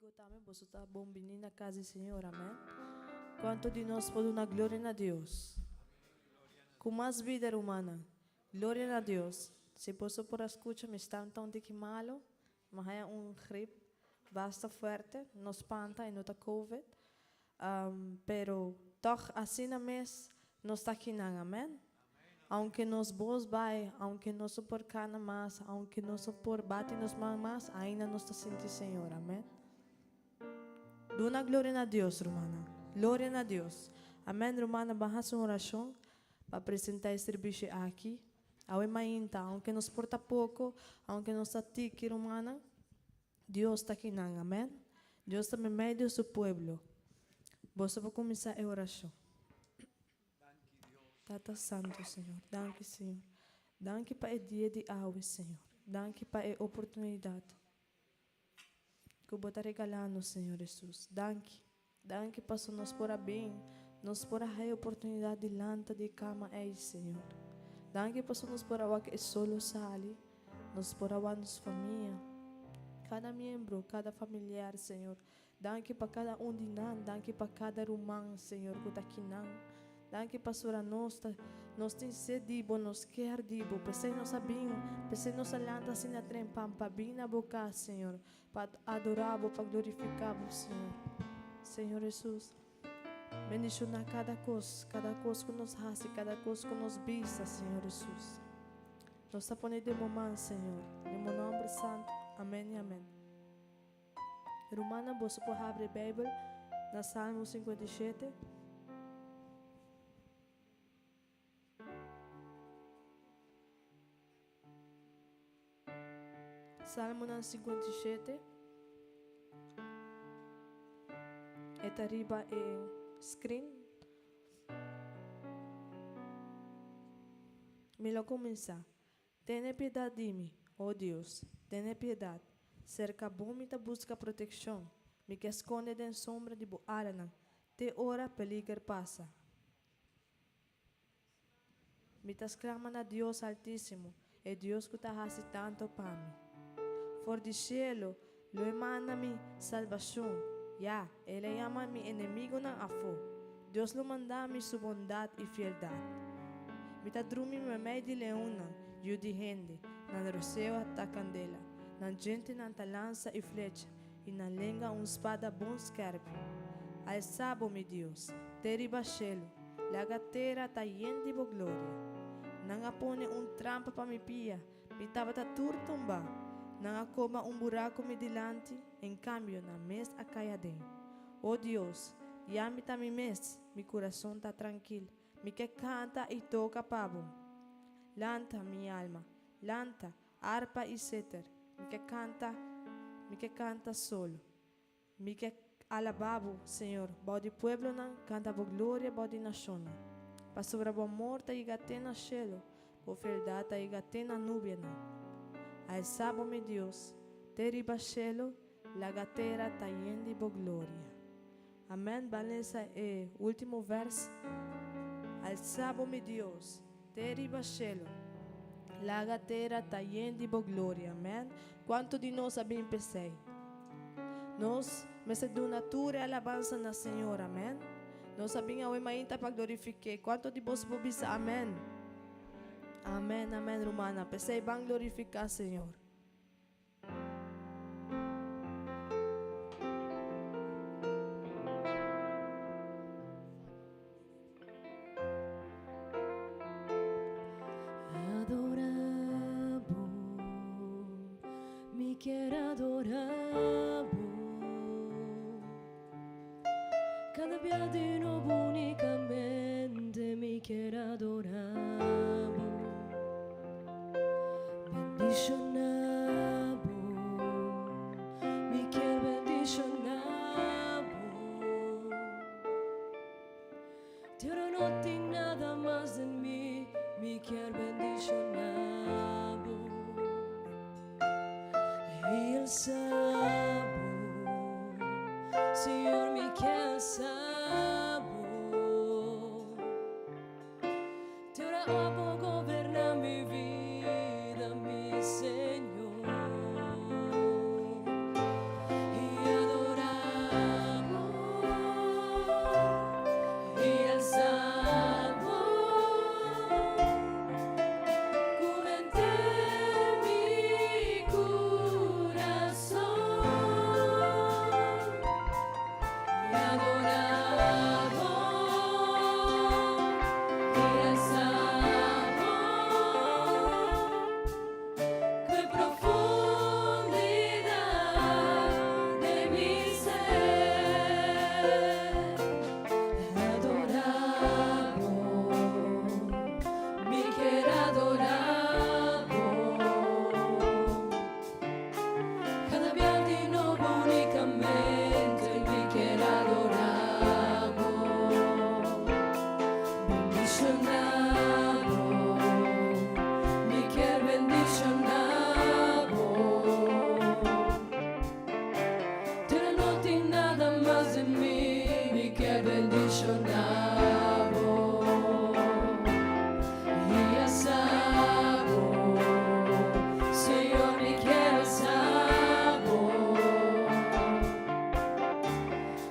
amigo tambe, boso ta bon bini na cas di Señor, amen. Cuanto di nos por duna gloria na Dios? Cu mas bida, rumannan. Gloria na Dios. Si boso por a scucha mi stem ta un tiki malo, mi haya un grip basta fuerte, no spanta e no ta covid, pero tog asina mes nos ta akinan, amen. Aunke nos bos bai, aunke nos no por cana mas, aunke nos no por bati nos man mas, ainda nos ta sinti Señor, amen. Duna gloria na Dios, rumannan. Gloria na Dios. Amen, rumannan, ban haci un oracion pa presenta e servicio aki. Awe mainta, aunke nos por ta poco, aunke nos ta tiki, rumannan, Dios ta akinan, amen. Dios ta meimei di su pueblo. Boso por cuminsa e oracion. Tata Santu, Señor, danki, Señor. Danki pa e dia di awe, Señor. Danki pa e oportunidad cu Bo ta regala nos, Señor Jesus. Danki. Danki paso nos por a bin, nos por a haya oportunidad di lanta di e cama ey, Señor. Danki paso nos por a wak e solo sali, nos por a wak nos famia, cada miembro, cada familiar, Señor. Danki pa kada un di nan, danki pa kada ruman, Señor, ku ta akinan. Danki pasobra nos ta, nos tin sed di Bo, nos kier di Bo. P'esei nos a bin, p'esei nos a lanta asina trempan pa bin na Bo kas, Señor, pa adorá Bo, pa glorifiká Bo, Señor. Señor Hesus, bendishoná kada kos, kada kos ku nos hasi, kada kos ku nos bisa, Señor Hesus. Nos ta pone den Bo man, Señor, den Bo nòmber santu. Amèn i amèn. Rumannan, boso por habri e Beibel na Salmo 57. Salmonan 57. E ta riba e screen. Mi lo kuminsá. Tene piedat di mi, o Dios, tene piedat. Serka bo mi ta buska protekshon, mi ke skonde den sombra di bo alanan te ora peliger pasa. Mi ta sklama na Dios Altísimo, e Dios ku ta hasi tantu pa mi. For di shelu lo e manda mi salbashon, ya, el a yama mi enemigunan afó. Dios lo manda mi su bondat i fieldat. Mi ta drumi meimei di leonnan, yu di hende, nan roseo ta kandela, nan djentenan ta lansa i flecha, i nan lenga un spada bon skèrpi. Alsa bo, mi Dios, te riba shelu, laga tera ta yen di bo gloria. Nan a pone un trampa pa mi pia, mi tabata tur tumbá. Nan a koba un buraku mi dilanti, en kambio nan mes a kai aden. O Dios, ya mi ta mi mes, mi kurason ta trankil, mi ke kanta i toka pa bo. Lanta, mi alma, lanta, arpa i seter, mi ke kanta, mi ke kanta solo. Mi ke alabá bo, Señor, bou di pueblonan, kanta bo gloria bou di nashonnan. Pasobra bo amor ta yega te na shelu, bo fieldat ta yega te na nubianan. Alsá bo, mi Dios, te riba shelu, Laga tera ta yen di bo gloria. Amen ban lesa e ultimo vers Alsa bo mi Dios te riba shelo Laga tera ta yen di bo gloria amen Cuanto di nos a bin pesey Nos mester duna tur e alabansa na Señor amen Nos a bin awe mainta pa glorifique Cuanto di boso por bisa amen Amen amen rumannan pesey ban glorifica Señor. Adora bo, mi kier adora bo. Cada bia di nobo unicamente mi kier adora bo. Bendiciona bo, mi kier bendiciona bo. Pero no tin nada mas den mi, mi kier bendiciona bo. Y el sa bo, Señor mi kier sa bo. Te ora abo goberna mi vida, mi Señor. Y adora. Kier bendishoná bo i alsa bo. Señor, mi kier alsa bo.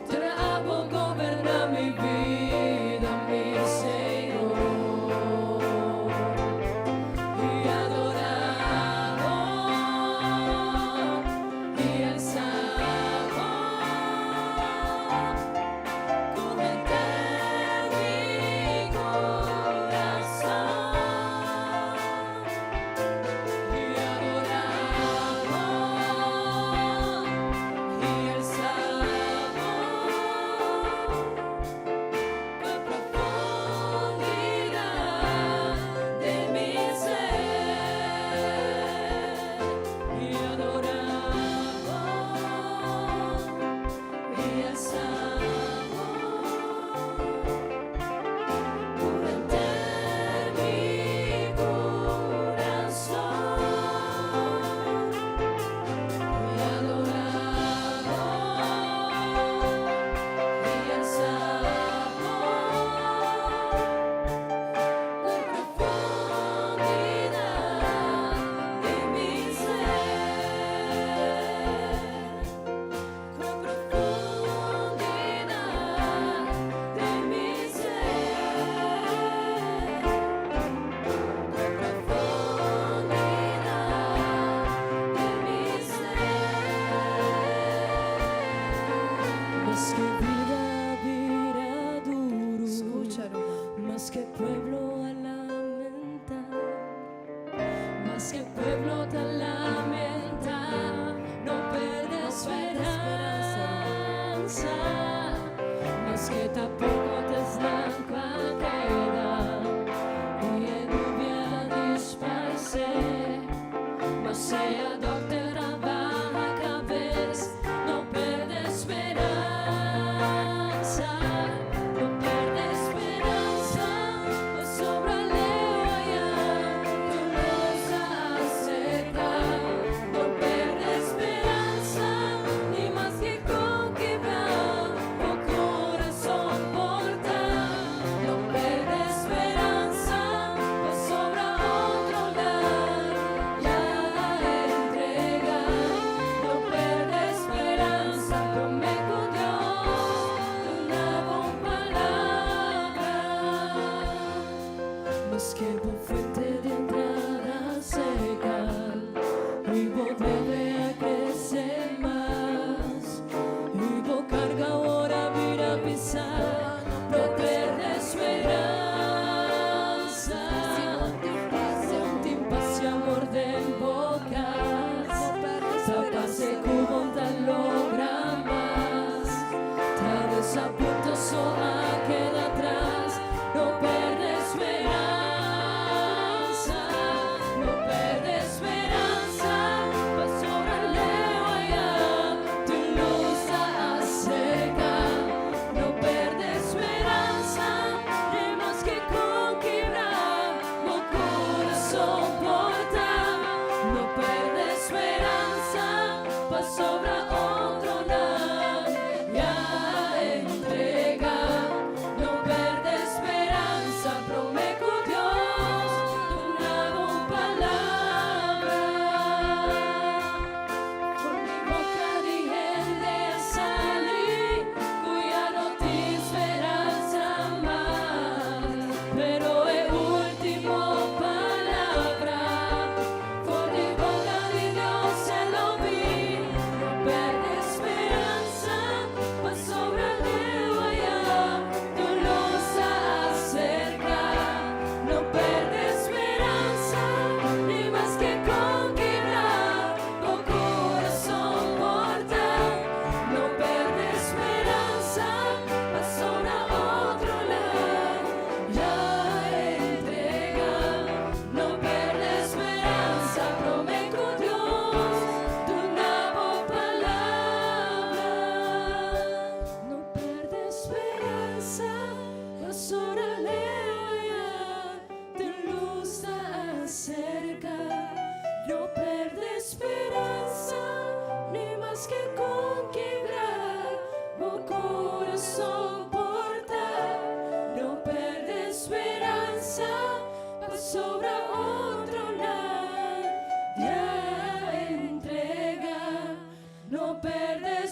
T'abo goberná mi bida, mi Señor. I adorá bo i alsa bo ku henter mi kurason. I adorá bo i alsa bo ku profundidat di mi ser. I adorá bo i alsa bo ku henter mi kurason. I adorá bo i alsa bo ku profundidat di mi ser. Ku profundidat di mi ser. Ku profundidat di mi ser. Maske bida bira duru, Skucha, ruman. Maske pueblo a lamentá, maske pueblo ta lamentá, no pèrdè No pèrdè speransa. speransa. Maske ta poko t'esnan ku a keda, i e nubia disparsé. Mas sea dòkter a baha kabes, no pèrdè speransa, no pèrdè speransa, pasobra leu aya, tur kos a aseptá. No pèrdè speransa, ni maske kon kibrá, bo kurason por.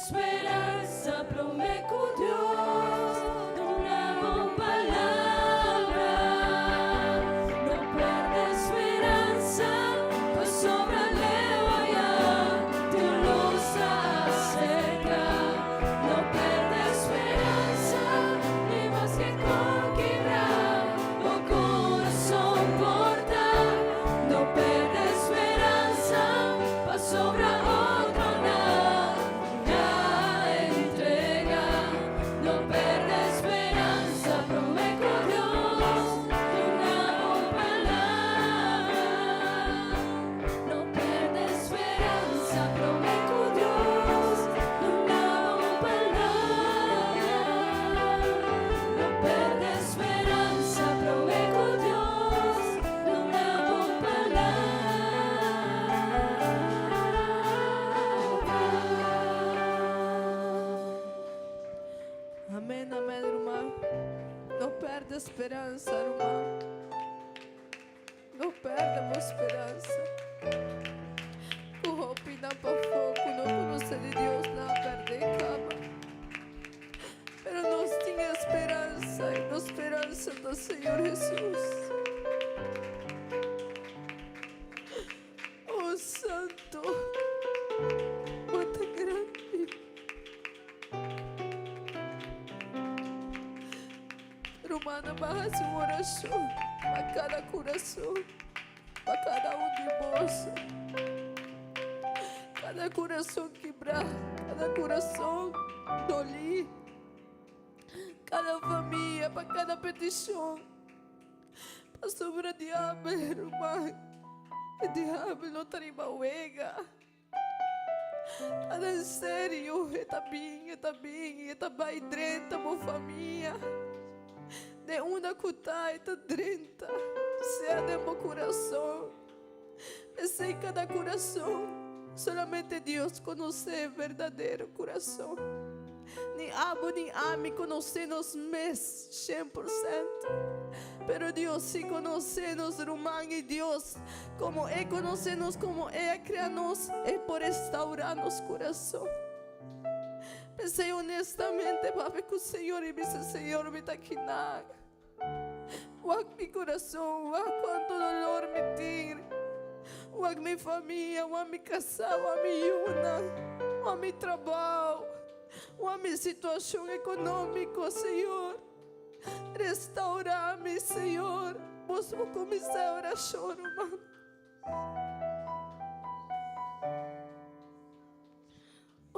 speransa promé ku Dios duna bo un palabra. No pèrdè speransa, pasobra leu ayá tin lus ta aserká. No pèrdè speransa, ni maske kon kibrá bo kurason por ta. No pèrdè speransa, pasobra otronan a entregá. No pèrdè speransa, promé ku Dios duna un palabra. No pèrdè speransa, promé ku Dios duna un palabra. No pèrdè speransa, promé ku Dios duna un palabra. Amèn, amèn, ruman. No pèrdè speransa, ruman. No pèrdè bo speransa. Ku hopinan pafó ku no konosé di Dios nan a pèrdè kaba. Pero nos tin e speransa i nos speransa ta Señor Hesus. Oh Santo, bo ta grandi. Rumannan, bo a hasi un orashon pa kada kurason, pa kada un di boso. Kada kurason kibrá, kada kurason dolí, kada famia, pa kada petishon. Pasobra diabel, ruman, e diabel no ta riba wega. Ta den serio, e ta bin, e ta bin i e ta bai drenta bo famia. Den unda ku ta, e ta drenta, sea den bo kurason. P'esei kada kurason, solamente Dios konosé e berdadero kurason. Ni abo ni ami konosé nos mes 100%, pero Dios sí konosé nos ruman i Dios komo E konosé nos, komo E a krea nos, E por restaurá nos kurason. P'esei honestamente papia ku Señor i bisa, Señor mi ta kinan. Wak mi kurason, wak kuantu dolor mi tin. Wak mi famia, wak mi kasá, wak mi yunan, wak mi trabou, wak mi situashon ekonómiko, Señor. Restaurá mi, Señor. Bos por kuminsá e orashon, ruman.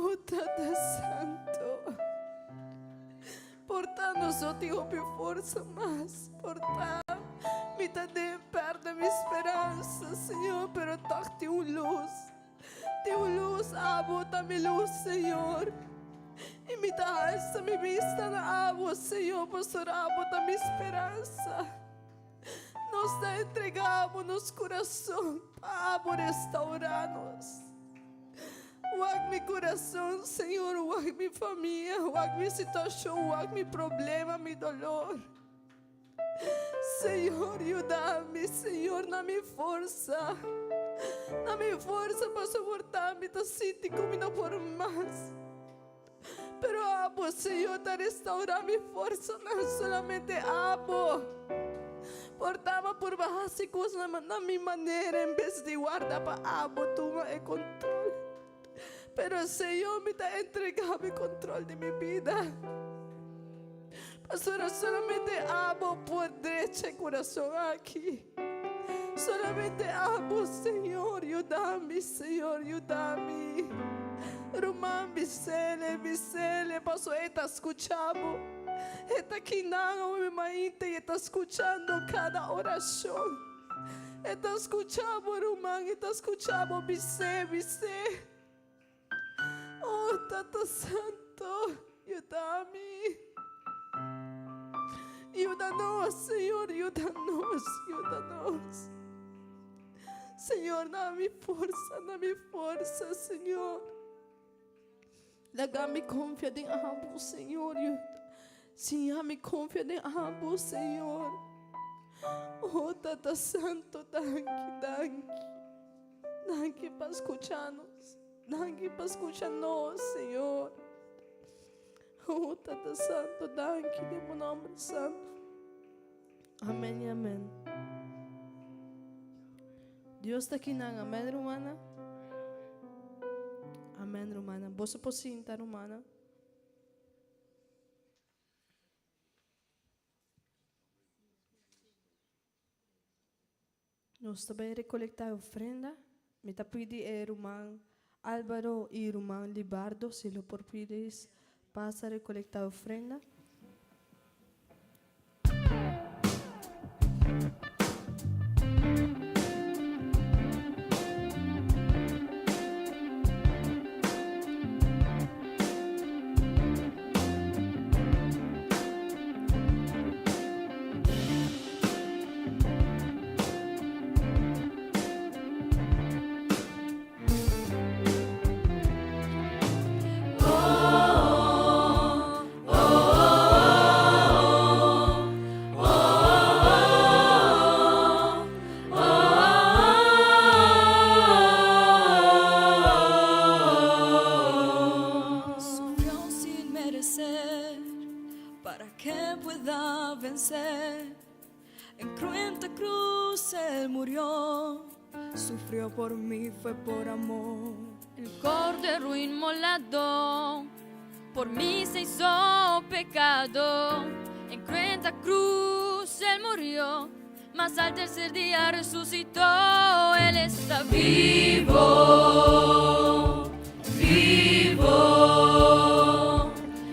Oh Tata Santo, por ta nos no tin hopi forsa mas, por ta mi ta den perde mi speransa, Señor, pero tog tin un luz, tin un luz, abo ta mi luz, Señor, y mi ta alsa mi bista na abo, Señor, pasobra abo ta mi speransa. Nos ta entrega abo nos curason pa abo restaura nos. Wak mi kurason, Señor, wak mi famia, wak mi situashon, wak mi problema, mi dolor. Señor, yuda mi, Señor, na mi forsa, na mi forsa pa soportá mi ta sinti ku mi no por mas. Pero abo, Señor, ta restaurá mi forsanan, solamente abo. Por taba purba hasi kosnan na mi manera en bes di warda pa abo tuma e control. Pero Señor, mi ta entregá mi control di mi bida. Pasobra solamente abo por drecha e kurason aki. Solamente abo, Señor, yuda mi, Señor, yuda mi. Ruman, bisele, bisele, paso e ta skucha bo. E ta kinan awe mainta i e ta skuchando kada orashon. E ta skucha bo, ruman, e ta skucha bo, bis'é, bis'é. Oh, Tata Santo, yuda mi. Yuda nos, Señor, yuda nos, yuda nos. Señor, da mi forsa, da mi forsa, Señor. Laga mi konfia den abo, Señor. Siña mi konfia den abo, Señor. Oh, Tata Santo, danki, danki. Danki pa skucha nos. Danki pa skucha nos, Señor. Oh, Tata Santo, danki den bo nomber santo. Amen y amen. Dios ta kinan. Amen, rumana. Amen, rumana. Boso por sinta, rumana. Nos ta bai recolecta e ofrenda. Mi ta pidi e ruman Álvaro y ruman Libardo si lo por pidi pasa recolecta e ofrenda. Sufrió sin merecer para que pueda vencer. En cruenta cruz él murió, sufrió por mí, fue por amor. El cordero inmolado por mí se hizo pecado. En cruenta cruz él murió, mas al tercer día resucitó. Él está vivo, vivo,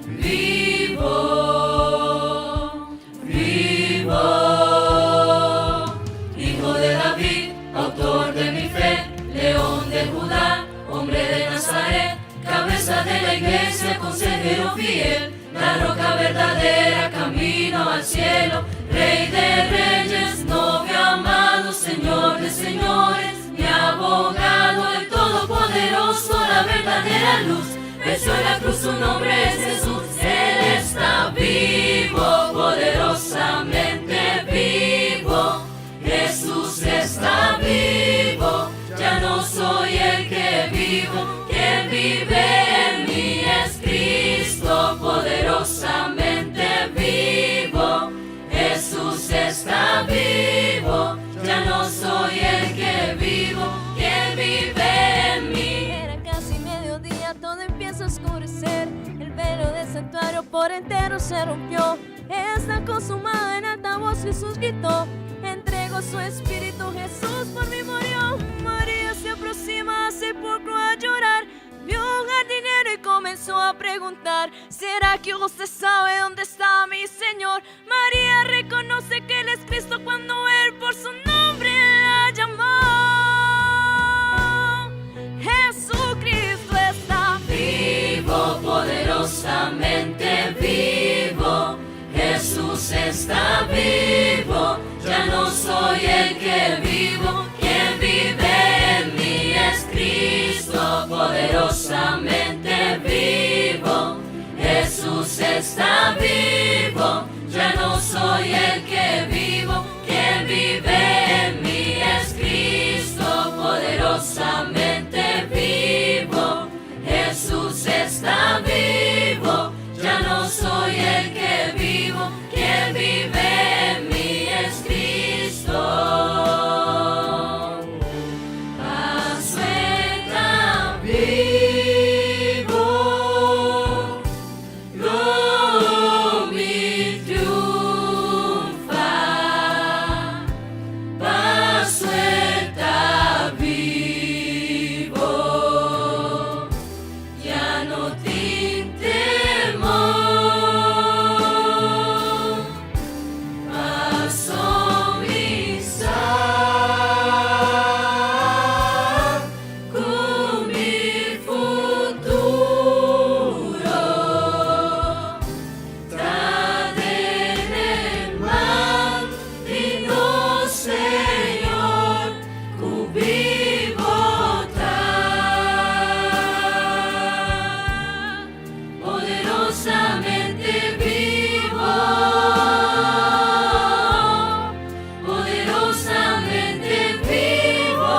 vivo, vivo. Hijo de David, autor de mi fe, león de Judá, hombre de Nazaret, cabeza de la iglesia, consejero fiel, la roca verdadera, camino al cielo, rey de reyes, novio amado, señor de señores, mi abogado, el todopoderoso, la verdadera luz, venció la cruz, su nombre es Jesús, él está vivo, poderosamente vivo. Jesús está vivo, ya no soy el que vivo, quien vive en mí es Cristo, poderosamente vivo. Jesús está vivo, ya no soy el que vivo, quien vive en mí. Era casi mediodía, todo empieza a oscurecer. El velo del santuario por entero se rompió. Está consumado en alta voz Jesús gritó. Entregó su espíritu, Jesús por mí murió. María se aproxima al sepulcro a llorar. Vio un jardinero y comenzó a preguntar: ¿Será que usted sabe dónde está mi Señor? María reconoce que Él es Cristo cuando Él por su nombre la llamó. Jesucristo está vivo, poderosamente vivo. Jesús está vivo, ya no soy el que vivo, quien vive en mí es Cristo, poderosamente vivo. Jesús está vivo, ya no soy el que vivo, quien vive en mí es Cristo, poderosamente vivo. Jesús está vivo, ya no soy el que vivo, quien vive en mí es Cristo. Paso está vivo, lo mi triunfa. Paso está vivo, ya no tin temor. Paso mi sa cu mi futuro ta den man di nos Señor cu bibo ta poderosamente vivo, poderosamente vivo.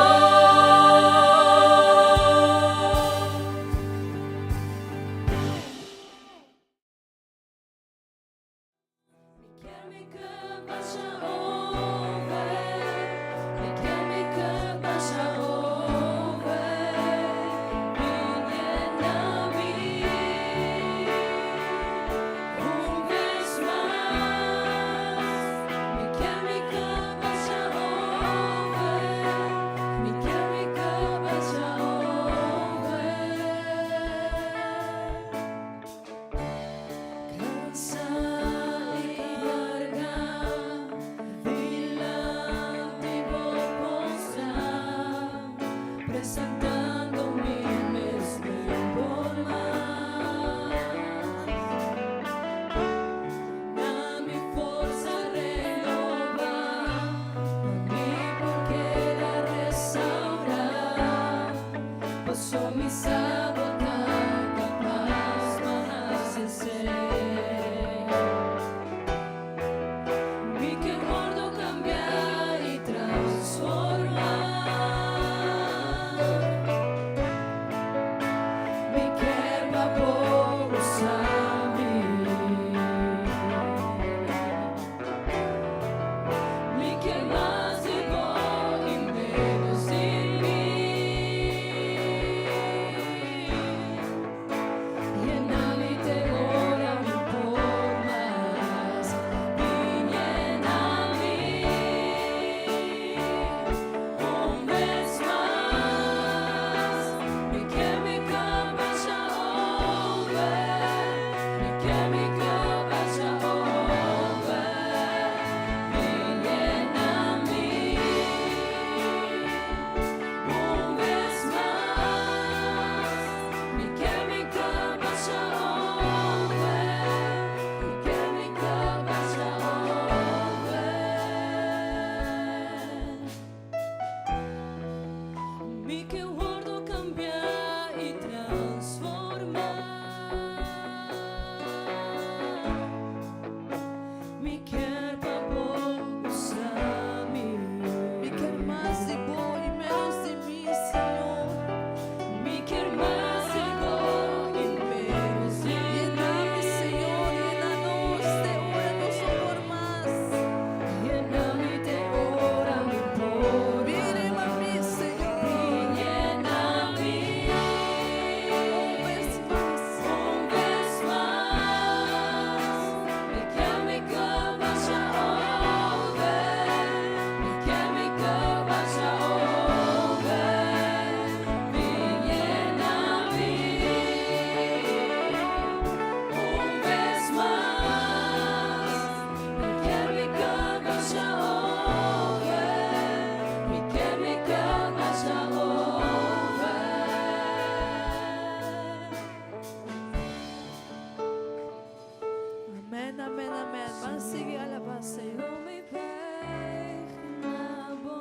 Amèn, amèn, amèn. Ban sigui alabá Señor. Lo mi bei na bo.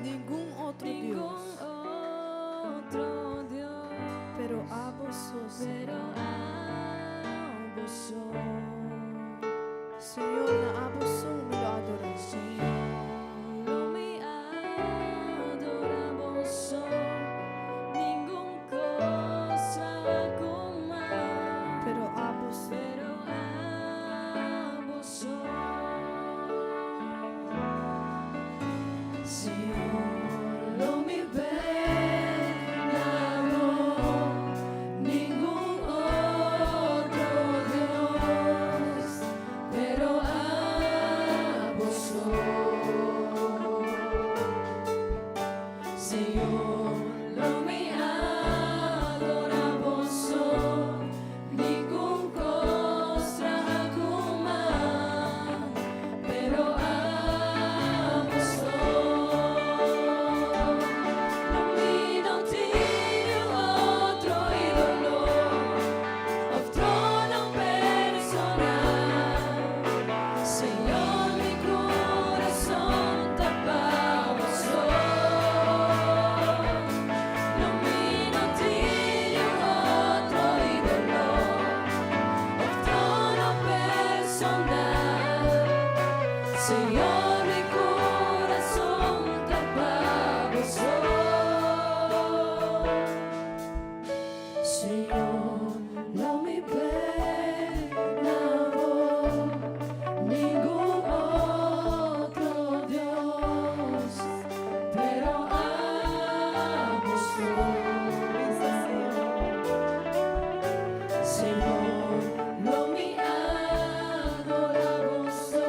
Ningun otro Ningun Dios. otro Dios. Pero abo so, Señor. Pero abo so. Señor, na abo so mi lo adorá. Señor, lo mi adorá bo so. Ningun kos ku mas. Pero abo so. Pero abo so. Señor, lo mi bei na bo. Ningun otro Dios, pero abo so. Señor, lo mi adorá bo so. Ningun kos ku mas, pero abo so. Lo mi no tin otro ídolo, òf trono personal. Señor, mi kurason ta pa bo so. Lo mi no tin otro ídolo, òf trono personal. Señor, mi kurason ta pa bo so. Señor, lo mi bei na bo. Ningun otro Dios, pero abo so. Señor, lo mi adorá bo so.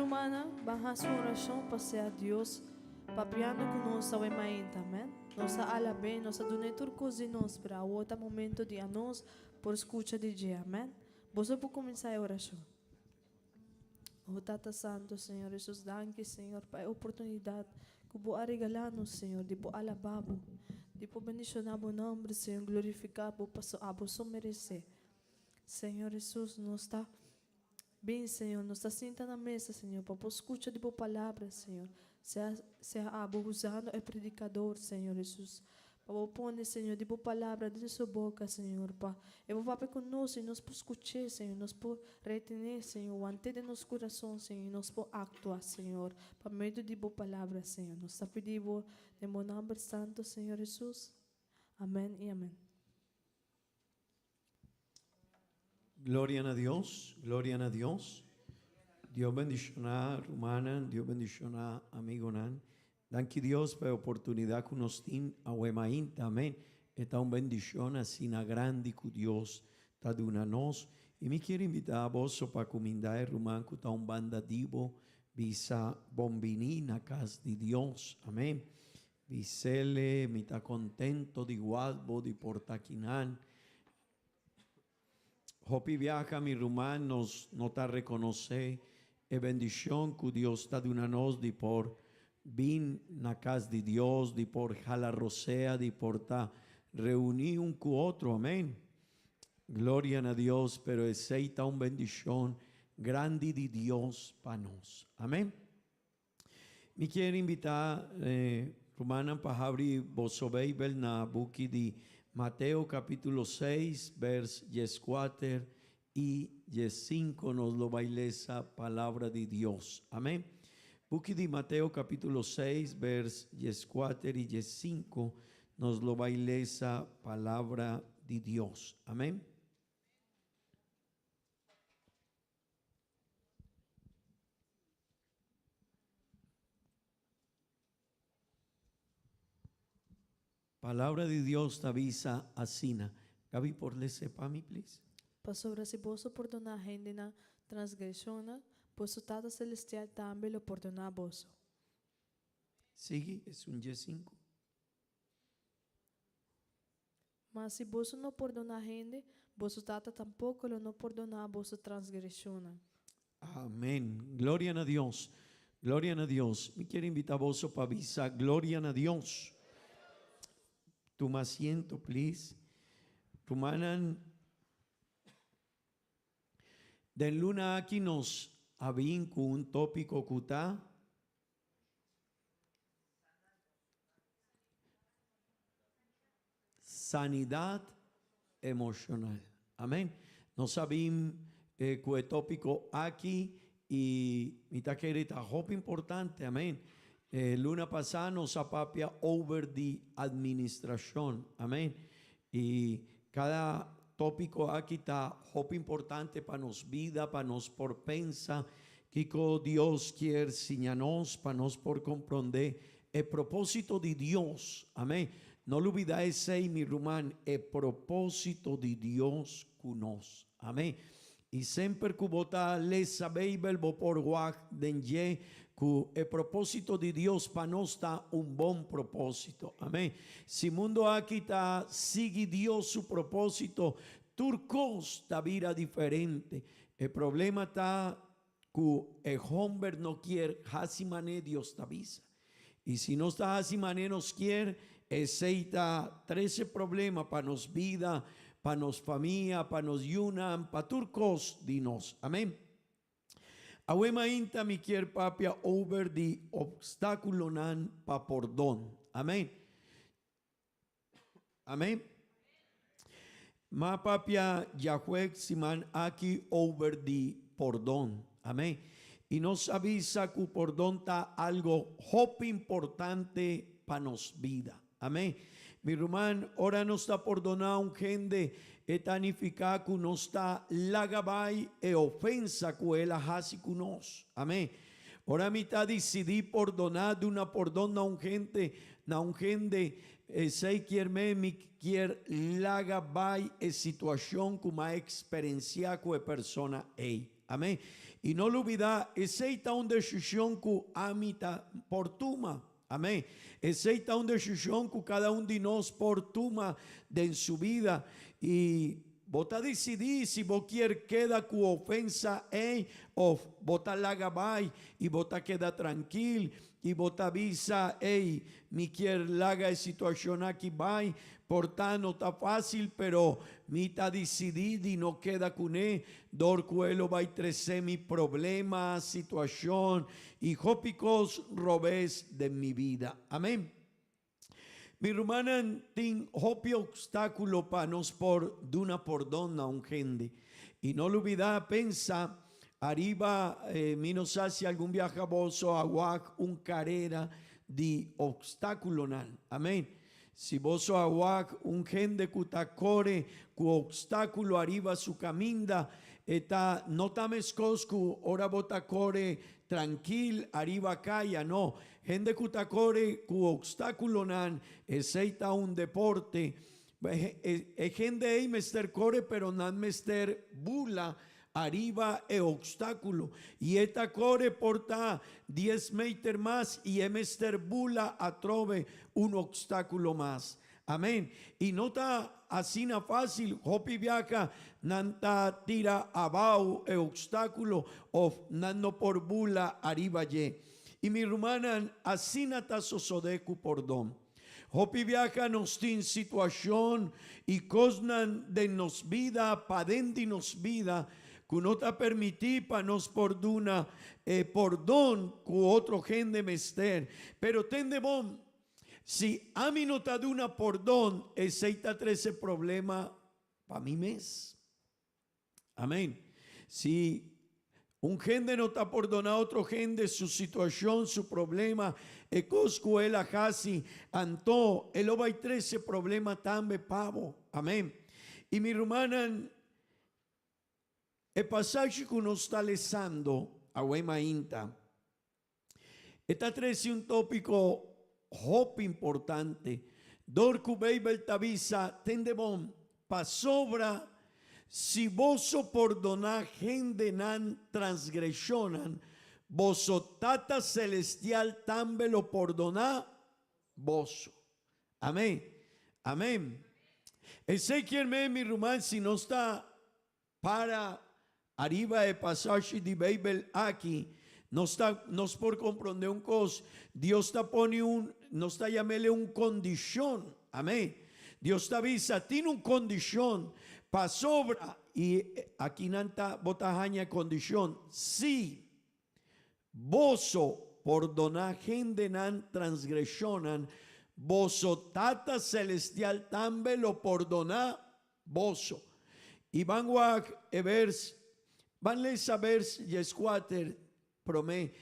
Rumannan, ban hasi un orashon pa sea Dios papiando ku nos awe mainta. Amèn. Nos a alab'é, nos a dun'é tur kos di nos, pero awor ta momento di anos por skucha di dje. Amèn. Boso por kuminsá e orashon. O Tata Santo, Señor Hesus, danki, Señor, pa e oportunidat ku Bo a regalá nos, Señor, di por alabá Bo, di por bendishoná Bo nòmber, Señor, glorifiká Bo, pasobra abo so meresé. Señor Hesus, nos ta bin, Señor, nos ta sinta na mesa, Señor, pa por skucha di Bo palabra, Señor. Sea, sea abo usando e predikador, Señor Hesus, Pa bo pone, Señor, di bo palabra den su boca, Señor, pa e bo papia cu nos y nos por scuch'é, Señor, nos por retené, Señor, want'é den nos curason, Señor, y nos por actua, Señor, pa medio di bo palabra, Señor. Nos ta pidi bo den bo nomber santo, Señor Jesús. Amén y amén. Gloria na Dios, gloria na Dios. Dios bendiciona rumannan, Dios bendiciona amigonan. Danki Dios pa e oportunidad cu nos tin awe mainta, amen. E ta un bendicion asina grandi cu Dios ta duna nos. Y mi kier invita boso pa cuminda e ruman cu ta un banda di bo, bisa bon bini na cas di Dios, amen. Bisele, mi ta contento di wak bo di por ta kinan. Hopi biaha mi ruman nos no ta reconoce e bendicion cu Dios ta duna nos di por bin na cas di Dios, di por hala rosea, di por ta reuni un cu otro. Amen. Gloria na Dios, pero esey ta un bendicion grandi di Dios pa nos. Amen. Mi kier invitá rumannan pa habri boso Beibel na buki di Mateo capítulo seis vers dieskuater i diessinko nos lo bai lesa palabra di Dios. Amén. Buki di Mateo capítulo seis vers dieskuater i diessinko nos lo bai lesa palabra di Dios. Amén. Palabra di Dios ta bisa asina. Gaby por lese pa mi please? Pasobra si boso pordoná hende nan transgreshonnan, boso Tata Selestial tambe lo pordoná boso. Sigui, esun diesinku. Ma si boso no pordoná hende, boso Tata tampoko lo no pordoná boso transgreshonnan. Amen. Gloria na Dios. Gloria na Dios. Mi kier invita boso pa bisa Gloria na Dios. Tuma asiento, please. Rumannan, den luna aki nos a bin ku un tópiko ku ta. Sanidad emocional. Amen. Nos a bin cu e topico aki y mi ta kere ta hopi importante. Amen. Luna pasa nos a papia over di administracion. Amen. Y cada topico aki ta hopi importante pa nos bida, pa nos por pensa kico Dios kier siña nos, pa nos por compronde E propósito di Dios. Amén. No lubida esei, mi ruman, e propósito di Dios ku nos. Amén. I semper ku bo ta lesa Beibel, bo por wak den dje ku e propósito di Dios pa nos ta un bon propósito. Amén. Si mundu aki ta sigui Dios su propósito, tur kos ta bira diferente. E problema ta Ku e homber no kier hasi mané Dios ta bisa. I si nos ta hasi mané nos kier, esei ta trese problema pa nos bida, pa nos famia, pa nos yunan, pa tur kos di nos. Amen. Awe mainta mi kier papia over di opstakulonan pa pordon. Amen. Amén. Ma papia djajuek siman aki over di pordon. Amén. I nos a bisa ku pordon ta algo hopi importante pa nos bida. Amén. Mi ruman, ora nos ta pordoná un hende, e ta nifiká ku nos ta laga bai e ofensa ku el a hasi ku nos. Amén. Ora mi ta disidí pordoná, duna pordon na un hende, na un hende, esei kier me mi kier laga bai e situashon ku m'a eksperensiá ku e persona ei. Amèn. I no lubidá, esei ta un desishon ku ami ta por tuma. Amèn. Esei ta un desishon ku kada un di nos por tuma den su bida. I bo ta disidí si bo kier keda ku ofensa ei òf bo ta laga bai i bo ta keda trankil I bo ta bisa, Ey, mi kier laga e situacion aki bai, por ta no ta facil, pero mi ta dicidi di no keda cune, dor cu e lo bai trece mi problema, situacion y hopi cos robes den mi bida. Amen. Mi rumannan, tin hopi obstaculo pa nos por duna pordon na un hende. Y no lubida, pensa ariba, mi no sa si algun biaha boso a wak un carera di obstaculonan. Amen. Si boso a wak un hende cu ta core cu obstaculo ariba su caminda, e ta no ta mescos cu ora bo ta core trankil ariba caya, no. Hende ku ta kore ku opstákulonan, esei ta un deporte. E hende ei mester kore pero nan mester bula ariba e opstákulo. I e ta kore por ta dies meter mas i e mester bula atrobe un opstákulo mas. Amén. I no ta asina fásil, hopi biaha nan ta tira abao e opstákulo òf nan no por bula ariba dje. I mi rumannan, asina ta sosodé ku pordon. Hopi biaha nos tin situashon i kosnan den nos bida, paden di nos bida, ku no ta permití pa nos por duna e pordon ku otro hende mester. Pero tende bon, si ami no ta duna pordon, esei ta trese problema pa mi mes. Amén. Si un hende no ta pordoná otro hende su situashon, su problema, e kos ku el a hasi, anto e lo bai trese problema tambe pa bo. Amén. I mi rumannan, e pasashi ku nos ta lesando awe mainta, E ta trese un tópiko hopi importante. Dor ku Beibel ta bisa, Tende bon, pasobra si boso pordoná hendenan transgreshonnan, boso Tata selestial tambe lo pordoná boso. Amén. Amén. Esei kier men, mi ruman, si nos ta Para ariba e pasashi di Beibel aki, nos ta nos por komprondé un kos, Dios ta pone un, nos ta yam'el un kondishon. Amén. Dios ta bisa, tin un kondishon pasobra, i akinan ta bo ta haña e kondishon, si boso pordoná hendenan transgreshonnan, boso Tata Selestial tambe lo pordoná Boso. I ban wak e vers, ban lesa vers dieskuater promé.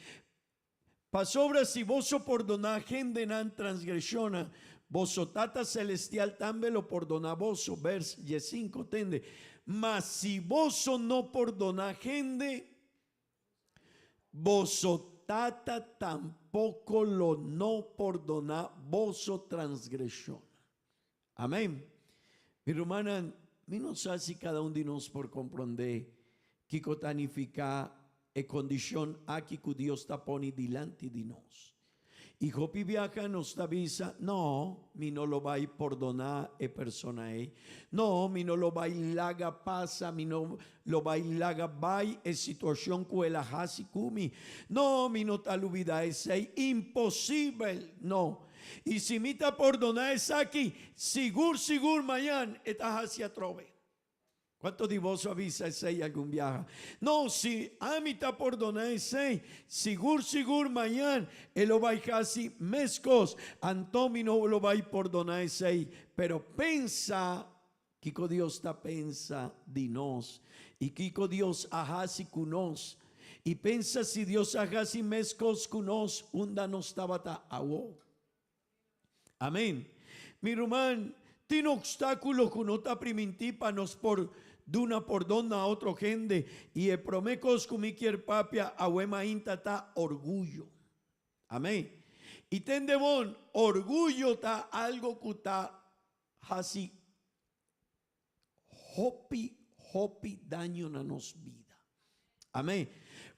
Pasobra si boso pordoná hendenan transgreshonnan, boso Tata Selestial tambe lo pordoná boso. Vers diesinku, tende. Ma si boso no pordoná hende, boso Tata tampoko lo no pordoná boso transgreshonnan. Amén. Mi rumannan, mi no sa si kada un di nos por komprondé kiko ta nifiká e kondishon aki ku Dios ta pone dilanti di nos. I hopi biaha nos ta bisa, No, mi no lo bai pordoná e persona ei. No, mi no lo bai laga pasa, mi no lo bai laga bai e situashon ku el a hasi ku mi. No, mi no ta lubidá esei. Imposibel! No. I si mi ta pordoná esaki, sigur sigur mañan e ta hasi atrobe. Kuantu di boso a bisa esei algun biaha? No, si ami ta pordoná esei, sigur sigur mañan e lo bai hasi meskos. Anto mi no lo bai pordoná esei. Pero pensa kiko Dios ta pensa di nos i kiko Dios a hasi ku nos. I pensa si Dios a hasi meskos ku nos unda nos tabata awo. Amen. Mi ruman, tin obstáculo ku no ta primintí pa nos por duna pordon na otro hende, i e promé kos ku mi kier papia awe mainta ta orguyo. Amen. I tende bon, orguyo ta algo ku ta hasi hopi, hopi daño na nos bida. Amén.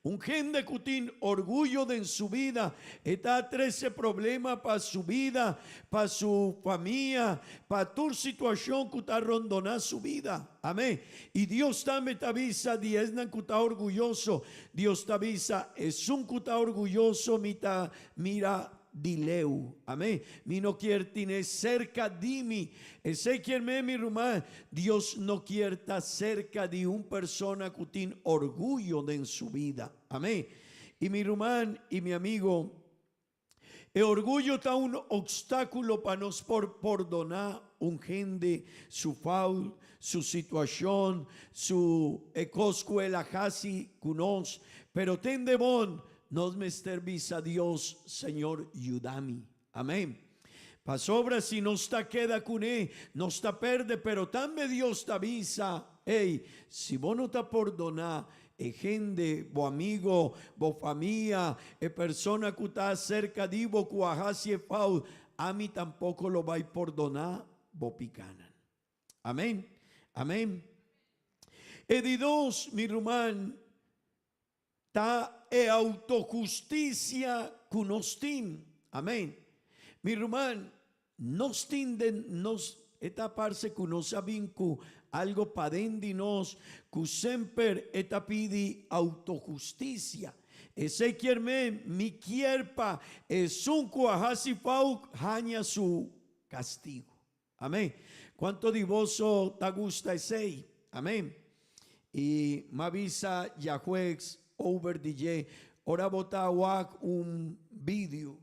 Un hende ku tin orguyo den su bida, e ta trese problema pa su bida, pa su famia, pa tur situashon ku ta rondoná su bida. Amén. I Dios tambe ta bisa di esnan ku ta orguyoso, Dios ta bisa, Esun ku ta orguyoso mi ta mira di leu. Amén. Mi no kier tine serka di mi. Esei kier men, mi ruman, Dios no kier ta serka di un persona ku tin orguyo den su bida. Amén. I mi ruman i mi amigo, e orguyo ta un obstákulo pa nos por pordoná un hende su fout, su situashon, su e kos ku el a hasi ku nos. Pero tende bon, Nos mester bisa Dios, Señor, yuda mi. Amén. Pasobra si nos ta keda kuné, nos ta perde, pero tambe Dios ta bisa, Ey, si bo no ta pordoná e hende, bo amigo, bo famia, e persona ku ta aserka di bo ku a hasi e fout, ami tampoko lo bai pordoná bo pikanan. Amén. Amén. E di dos, mi ruman, Ta e autohustisia ku nos tin. Amen. Mi ruman, nos tin den nos, e ta parse ku nos a bin ku algo paden di nos ku semper e ta pidi autohustisia. Esei kier men mi kier pa esun ku a hasi fout haña su kastigu. Amén. Cuanto di boso ta gusta esey? Amén. Y m'a bisa djajuegs over di dje, ora bo ta wak un video,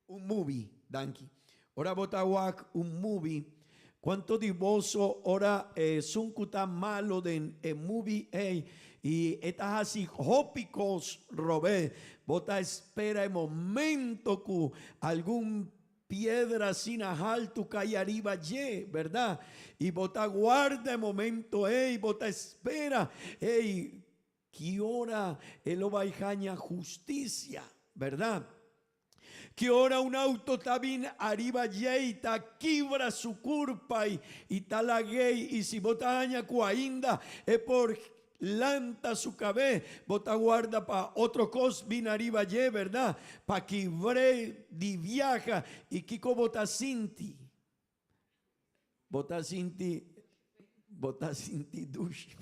un movie, danki. Ora bo ta wak un movie, cuanto di boso ora esun cu ta malo den e movie ey y e ta haci hopi cos robes, bo ta espera e momento cu algun piedra asina haltu cay ariba dje, berdad? Y bo ta guarda e momento ey, bo ta espera, ey, ki ora e lo bay haña husticia, berdad? Ki ora un auto ta bin ariba dje i ta kibra su kurpa i ta lag'é i si bo ta haña ku ainda e por lanta su kabé, bo ta warda pa otro kos bin ariba dje, bèrdat? Pa kibr'é di biaha. I kiko bo ta sinti? Bo ta sinti, bo ta sinti dushi.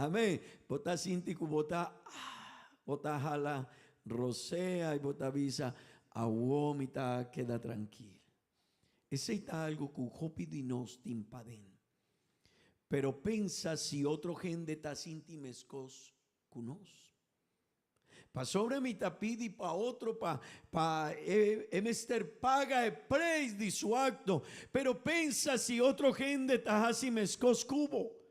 Amén. Bo ta sinti ku bo ta, ah, bo ta hala rosea i bo ta bisa, awo mi ta keda trankil. Esei ta algo ku hopi di nos tin paden. Pero pensa si otro hende ta sinti meskos ku nos. Pasobra mi ta pidi pa otro pa pa e e mester paga e preis di su akto, pero pensa si otro hende ta hasi meskos ku bo.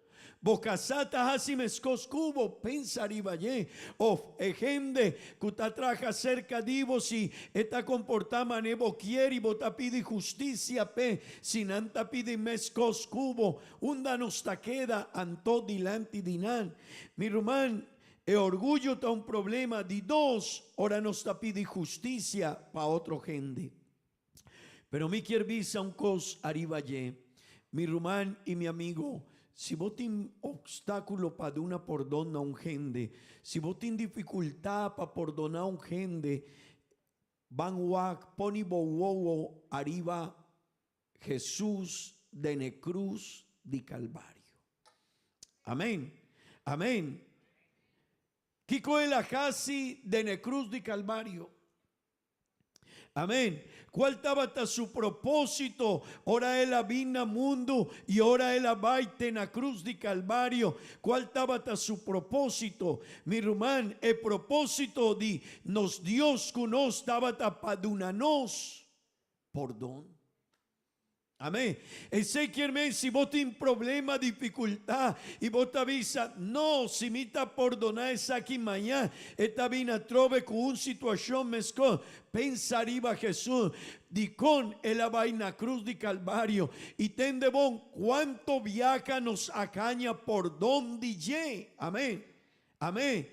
Bo kasá ta hasi meskos ku bo, pensa riba dje. Of e hende ku ta traha serka di bo si e ta komportá manera bo kier i bo ta pidi hustisia p'e, si nan ta pidi meskos ku bo, unda nos ta keda anto dilanti di nan? Mi ruman, E orguyo ta un problema di dos ora nos ta pidi husticia pa otro hende. Pero mi kier bisa un cos ariba dje, mi ruman y mi amigo, si bo tin obstaculo pa duna pordon na un hende, si bo tin dificultad pa pordona un hende, ban wak poni bo wowo ariba Jesus den e cruz di Calvario. Amen. Amen. Kiko el a hasi den e cruz di Calvario? Amen. Cual tabata su propósito ora el a bin na mundu y ora el a bai te na cruz di Calvario? Cual tabata su propósito? Mi ruman, e propósito di nos Dios cu nos tabata pa duna nos pordon. Amén. Esei kier men si bo tin problema, dificultad y bo ta bisa, no, si mi ta pordona esaki maña, e ta bin atrobe cu un situacion mescos. Pensa riba Jesus, dicon el a bay na cruz di Calvario y tende bon cuanto biaha nos a haña pordon di dje. Amén. Amén.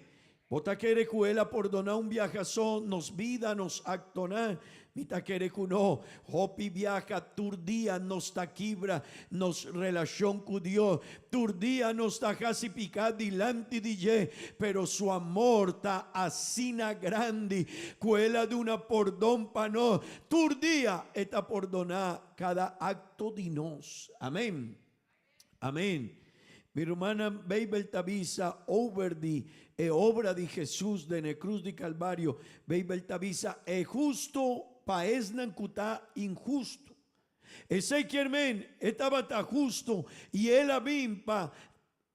Bo ta kere ku El a pordoná un biaha so nos bida, nos aktonan? Mi ta kere ku no. Hopi biaha tur dia nos ta kibra nos relashon ku Dios. Tur dia nos ta hasi piká dilanti di dje. Pero su amor ta asina grandi ku El a duna pordon pa nos. Tur dia E ta pordoná kada akto di nos. Amén. Amén. Mi rumannan, Beibel ta bisa over di e obra di Jesus den e cruz di Calvario, Beibel ta bisa e husto pa esnan cu ta inhusto. Esey kier men e tabata husto y el a bin pa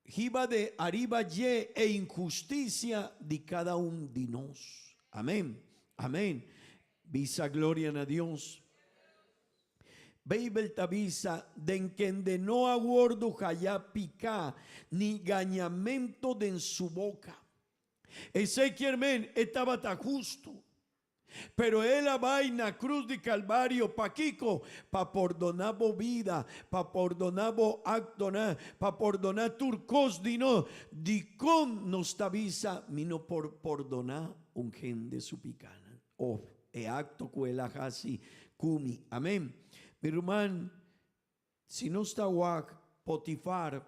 hiba de ariba dje e inhusticia di cada un di nos. Amén. Amén. Bisa gloria na Dios. Beibel ta bisa, Den kende no a wordu haya piká ni gañamentu den su boka. Esei kier men e tabata hustu. Pero el a bai na krus di Kalvario pakiko? Pa pordoná bo bida, pa pordoná bo aktonan, pa pordoná tur kos di nos. Dikon nos ta bisa, Mi no por pordoná un hende su pikánan? Of e akto ku el a hasi ku mi. Amen. Mi ruman, si nos ta wak Potifar,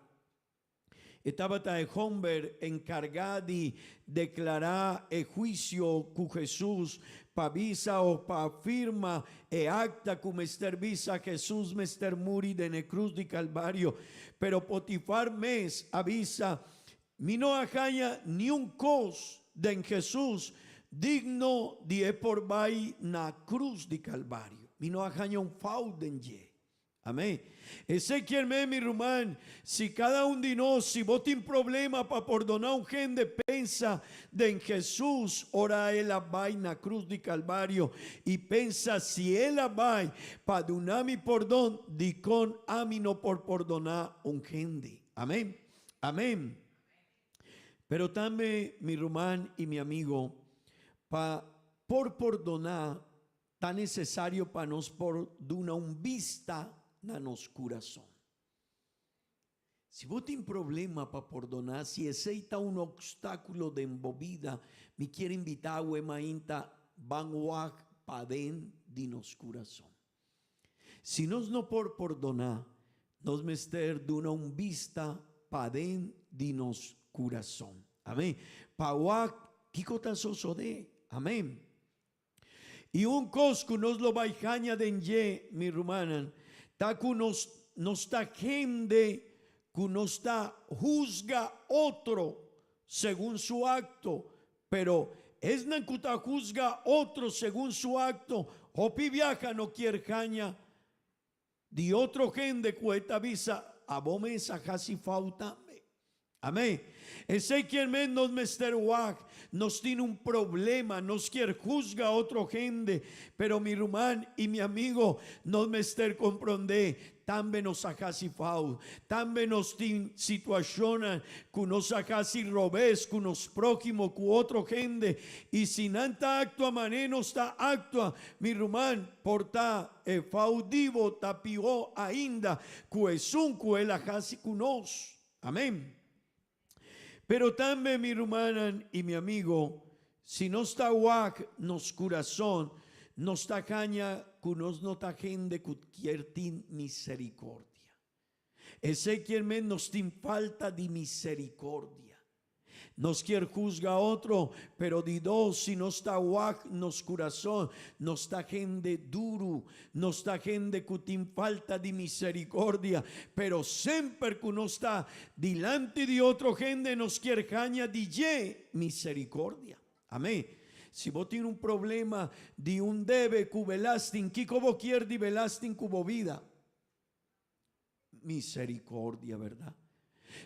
e tabata e homber enkargá di deklará e huisio ku Hesus pa bisa of pa firma e akta ku mester bisa Hesus mester muri den e krus di Kalvario. Pero Potifar mes a bisa, Mi no a haña niun kos den Hesus digno di e por bai na krus di Kalvario. Mi no a haña un fout den dje. Amén. Esei kier men, mi ruman, si kada un di nos, si bo tin problema pa pordoná un hende, pensa den Hesus ora el a bai na krus di Kalvario i pensa si el a bai pa duna mi pordon, dikon ami no por pordoná un hende? Amén. Amén. Pero tambe, mi ruman i mi amigo, pa por pordoná ta necesario pa nos por duna un bista na nos curason. Si bo tin problema pa pordoná, si esei ta un obstáculo den bo bida, mi kier invitá awe mainta ban wak paden di nos curason. Si nos no por pordoná, nos mester duna un bista paden di nos kurason. Amén. Pa wak kiko ta sosodé. Amén. I un kos ku nos lo bai haña den dje, mi rumannan, ta ku nos nos ta hende ku nos ta husga otro segun su akto, Pero esnan cu ta huzga otro segun su acto, hopi biaha no kier haña di otro hende cu e ta bisa, Abo mes a haci fau tambe. Amén. Esey kier men nos mester wak, nos tin un problema, nos kier huzga otro hende, pero mi ruman y mi amigo, nos mester compronde Tambe nos a hasi fout. Tambe nos tin situashonnan ku nos a hasi robes ku nos próhimo, ku otro hende. I si nan ta aktua manera nos ta aktua, mi ruman, por ta e fout di bo ta pió ainda ku esun ku el a hasi ku nos. Amén. Pero tambe, mi rumannan i mi amigo, si nos ta wak nos kurason, nos ta haña ku nos no ta hende ku kier tin miserikordia. Esei kier men nos tin falta di miserikordia. Nos kier husga otro, pero di dos, si nos ta wak nos kurason, nos ta hende duru, Nos ta hende ku tin falta di miserikordia, pero semper ku nos ta dilanti di otro hende nos kier haña di dje miserikordia. Amén. Si bo tin un problema di un debe ku belasting, kiko bo kier di belasting ku bo bida? Misericordia, verdad?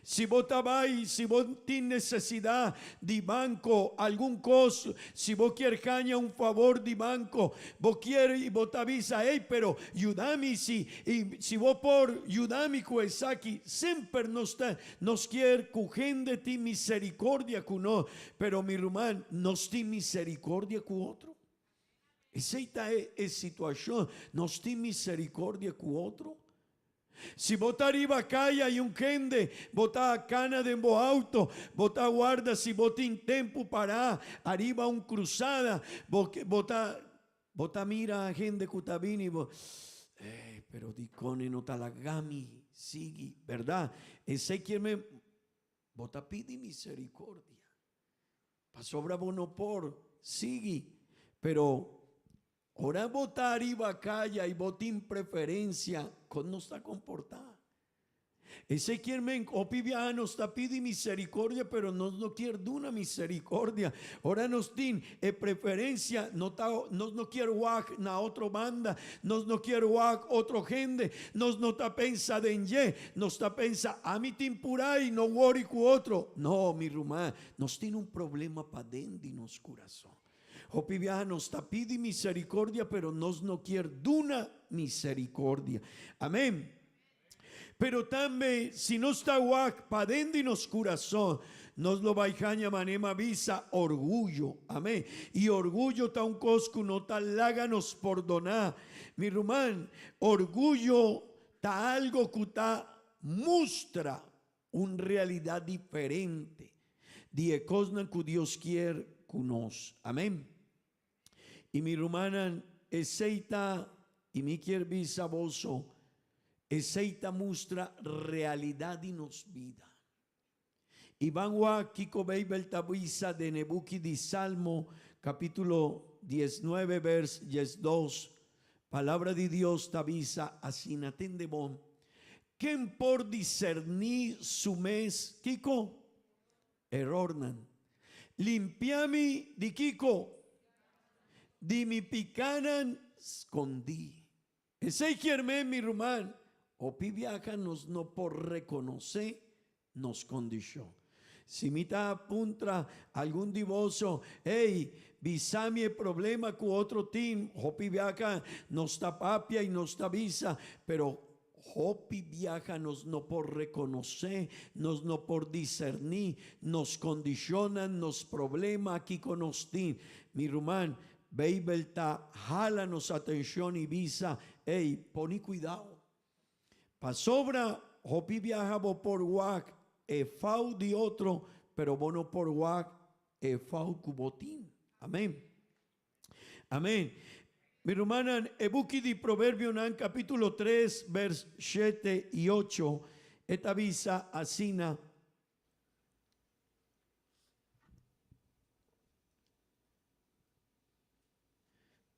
Si bo ta bai, si bo tin necesidad di banco, algun cos, si bo kier haña un favor di banco, bo kier y bo ta bisa, ey, pero yuda mi si, y si bo por yuda mi cu esaki, semper nos ta, nos kier cu hende tin misericordia cu nos, pero mi ruman, nos tin misericordia cu otro? Esei ta e, e situacion. Nos tin misericordia cu otro? Si bo ta riba kaya i un hende bo ta kana den bo auto, bo ta warda si bo tin tempu pará ariba un krusada, bo bo ta bo ta mira hende ku ta bini bo, ey, pero dikon e no ta laga mi sigui, bèrdat? Esei kier men bo ta pidi miserikordia. Pasobra bo no por sigui, pero ora bo ta ariba kaya i bo tin preferensia kon nos ta komportá. Esei kier men hopi biaha nos ta pidi miserikordia pero nos no kier duna miserikordia. Ora nos tin e preferensia no ta nos no kier wak na otro banda, nos no kier wak otro hende, nos no ta pensa den dje, nos ta pensa ami tin purá i no wori ku otro. No mi ruman, Nos tin un problema paden di nos kurason. Hopi biaha nos ta pidi miserikordia pero nos no kier duna miserikordia. Amen. Pero tambe si nos ta wak paden di nos kurason, nos lo bai haña manera bisa orguyo. Amen. I orguyo ta un kos ku no ta laga nos pordoná. Mi ruman, orguyo ta algo ku ta mustra Un realidad diferente di e cosnan cu Dios kier cu nos. Amen. Y mi rumannan, esey ta, y mi kier bisa boso, esey ta mustra realidad di nos bida. Y ban wak kico Bijbel ta bisa den e buki di Salmo, capitulo diesnuebe vers diesdos, Palabra di Dios ta bisa asina, Tende bon, Ken por diserní su mes kiko? Erornan. Limpia mi di kiko? Di mi pikánan skondí. Esei kier men, mi ruman, hopi biaha nos no por rekonosé nos kondishon. Si mi ta puntra algun di boso, Hey, bisa mi e problema ku otro tin, hopi biaha nos ta papia i nos ta bisa, pero hopi biaha nos no por rekonosé, nos no por diserní nos kondishonnan, nos problema, kiko nos tin. Mi ruman, Beibel ta hala nos atenshon i bisa, Hey, poni kuidao. Pasobra hopi biaha bo por wak e fau di otro, pero bo no por wak e fau ku bo tin. Amen. Amen. Mi rumannan, e buki di Proverbionan kapítulo tres bers shete i ocho e ta bisa asina.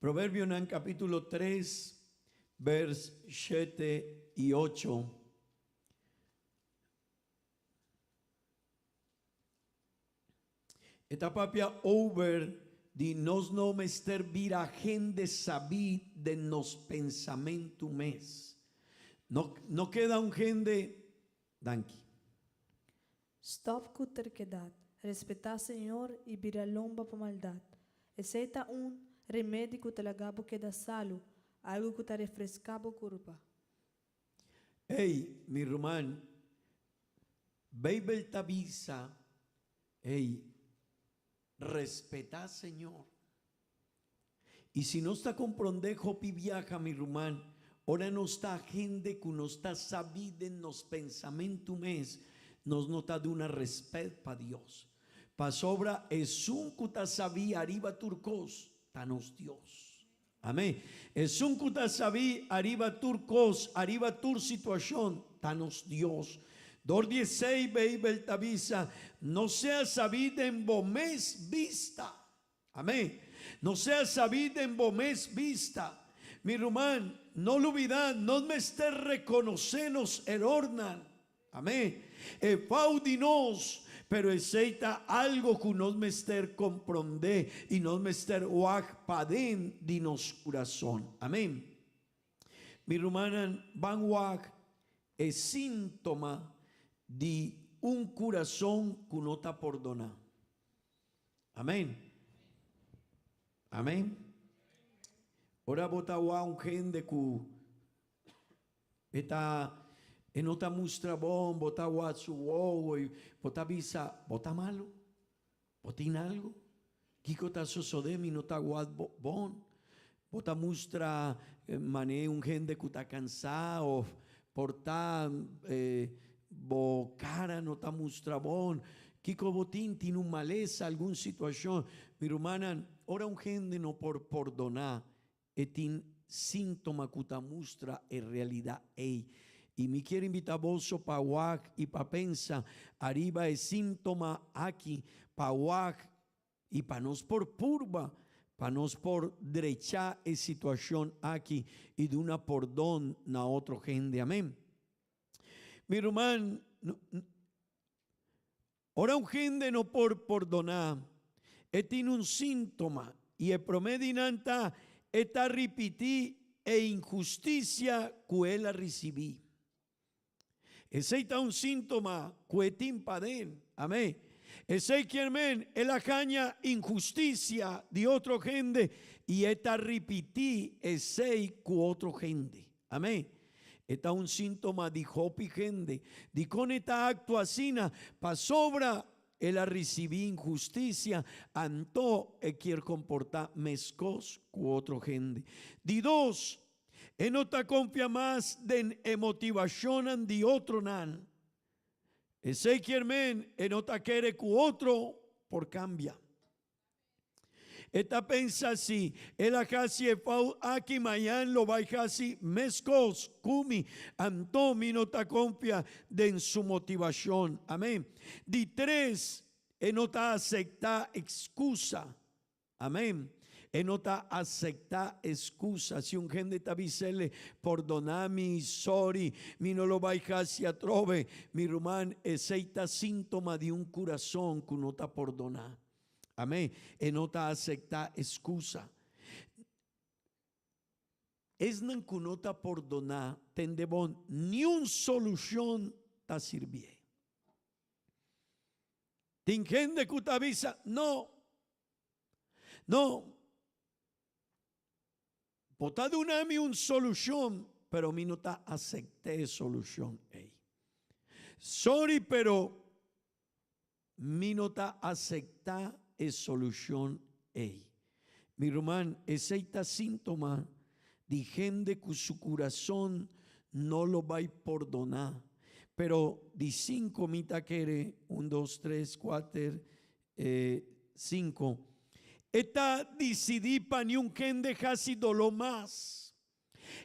Proverbionan capítulo 3, vers 7 y 8. E ta papia over di nos no mester bira hende sabí den nos pensamentu mes. No, no keda un hende, danki. Stòp ku terkedat, respetá Señor i bira lomba pa maldat. Esei ta un remedi ku ta laga bo keda salu, algu ku ta refreská bo kurpa. Ey, mi ruman, Beibel ta bisa, ey, respetá Señor. I si nos ta komprondé hopi biaha, mi ruman, ora nos ta hende ku nos ta sabí den nos pensamentu mes, nos no ta duna rèspèt pa Dios. Pasobra esun ku ta sabí ariba tur kos ta nos Dios. Amén. Esun ku ta sabí ariba tur kos, ariba tur situashon, ta nos Dios. Dor di esei Beibel ta bisa, No sea sabí den bo mes bista. Amén. No sea sabí den bo mes bista. Mi ruman, no lubidá, nos mester rekonosé nos erornan. Amén. E fau di nos, pero esei ta algo ku nos mester komprondé i nos mester wak paden di nos kurason. Amén. Mi rumannan, ban wak e síntoma di un kurason ku no ta pordoná. Amén. Amén. Ora bo ta wak un hende ku e ta e no ta mustra bon, bo ta wak su wowo i bo ta bisa, bo ta malu? Bo tin algu? Kiko ta sosodé? Mi no ta wak bo bon. Bo ta mustra manera un hende ku ta kansá òf. Por ta bo cara no ta mustra bon. Kico bo tin? Tin un malesa, algun situacion. Mi rumannan, ora un hende no por pordona, e tin sintoma cu ta mustra e realidad ey. Y mi kier invita boso pa wak y pa pensa ariba e sintoma aki, pa wak I pa nos por purba, pa nos por drecha e situacion aki i duna pordon na otro hende. Amen. Mi ruman, ora un hende no por pordona, e tin un sintoma, i e prome di nan ta, e ta ripiti e inhusticia cu el a ricibi. Esei ta un síntoma ku e tin paden. Amén. Esei kier men el a haña inhustisia di otro hende i e ta ripití esei ku otro hende. Amén. E ta un síntoma di hopi hende. Dikon e ta aktua asina? Pasobra el a risibí inhustisia, anto e kier komportá meskos ku otro hende. Di dos, E no ta konfia mas den e motivashonnan di otronan. Esei kier men e no ta kere ku otro por kambia. E ta pensa si el a hasi e fout aki mañan lo bai hasi meskos ku mi, anto mi no ta konfia den su motivashon. Amen. Di tres, e no ta asektá ekskusa. Amén. E no ta acepta excusa. Si un hende ta bisele, pordona mi, sorry, mi no lo bai haci atrobe. Mi ruman, esey ta sintoma di un curason cu no ta pordona. Amén. E no ta acepta excusa. Esnan cu no ta pordona, tende bon, niun solucion ta sirbié. Tin hende ku ta bisa, No, no, bo ta duna mi un solushon, pero mi no ta asept'é e solushon ei. Sorry, pero mi no ta aseptá e solushon ei. Mi ruman, esei ta síntoma di hende ku su kurason no lo bai pordoná. Pero di sinku mi ta kere, un, dos, tres, kuater, sinku. E ta disidí pa niun hende hasi doló mas.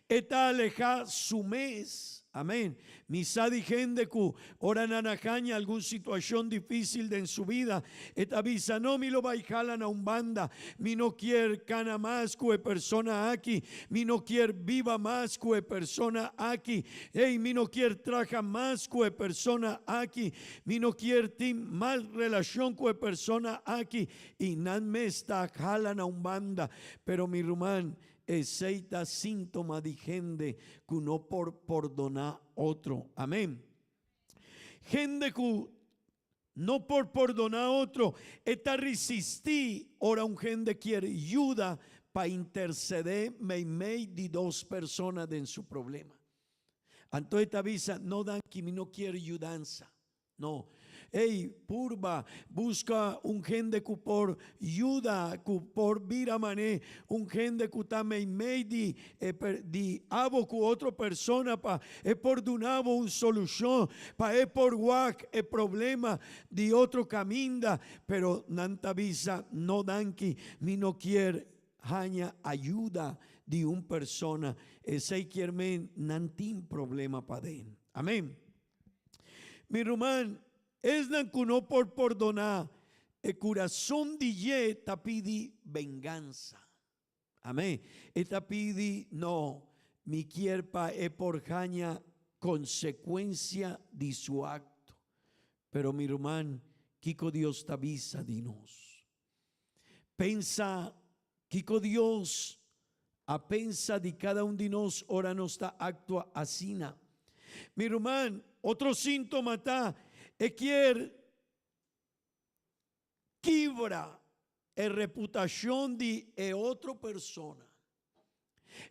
E ta alehá su mes. Amén. Mi sa di hende ku ora nan a haña algun situashon difísil den su bida, e ta bisa, No, mi lo bai hala na un banda. Mi no kier kana mas ku e persona aki. Mi no kier biba mas ku e persona aki. Ey, mi no kier traha mas ku e persona aki. Mi no kier tin mal relashon ku e persona aki. I nan mes ta hala na un banda. Pero mi ruman, Esei ta síntoma di hende ku no por pordoná otro. Amén. Hende ku no por pordoná otro, e ta risistí ora un hende kier yuda pa intersedé meimei di dos persona den su problema. Anto e ta bisa, No danki, mi no kier yudansa. No. Ey, purba, buska un hende ku por yuda, ku por bira mané un hende ku ta meimei di e di abo ku otro persona pa e por duna bo un solushon, pa e por wak e problema di otro kaminda. Pero nan ta bisa, No danki, mi no kier haña ayuda di un persona. Esei kier men nan tin problema paden. Amen. Mi ruman, esnan ku no por pordoná, e kurason di dje ta pidi bengansa. Amén. E ta pidi, No, mi kier pa e por haña konsekuensia di su akto. Pero mi ruman, kiko Dios ta bisa di nos? Pensa kiko Dios a pensa di kada un di nos ora nos ta aktua asina. Mi ruman, otro síntoma ta e kier kibra e reputashon di e otro persona.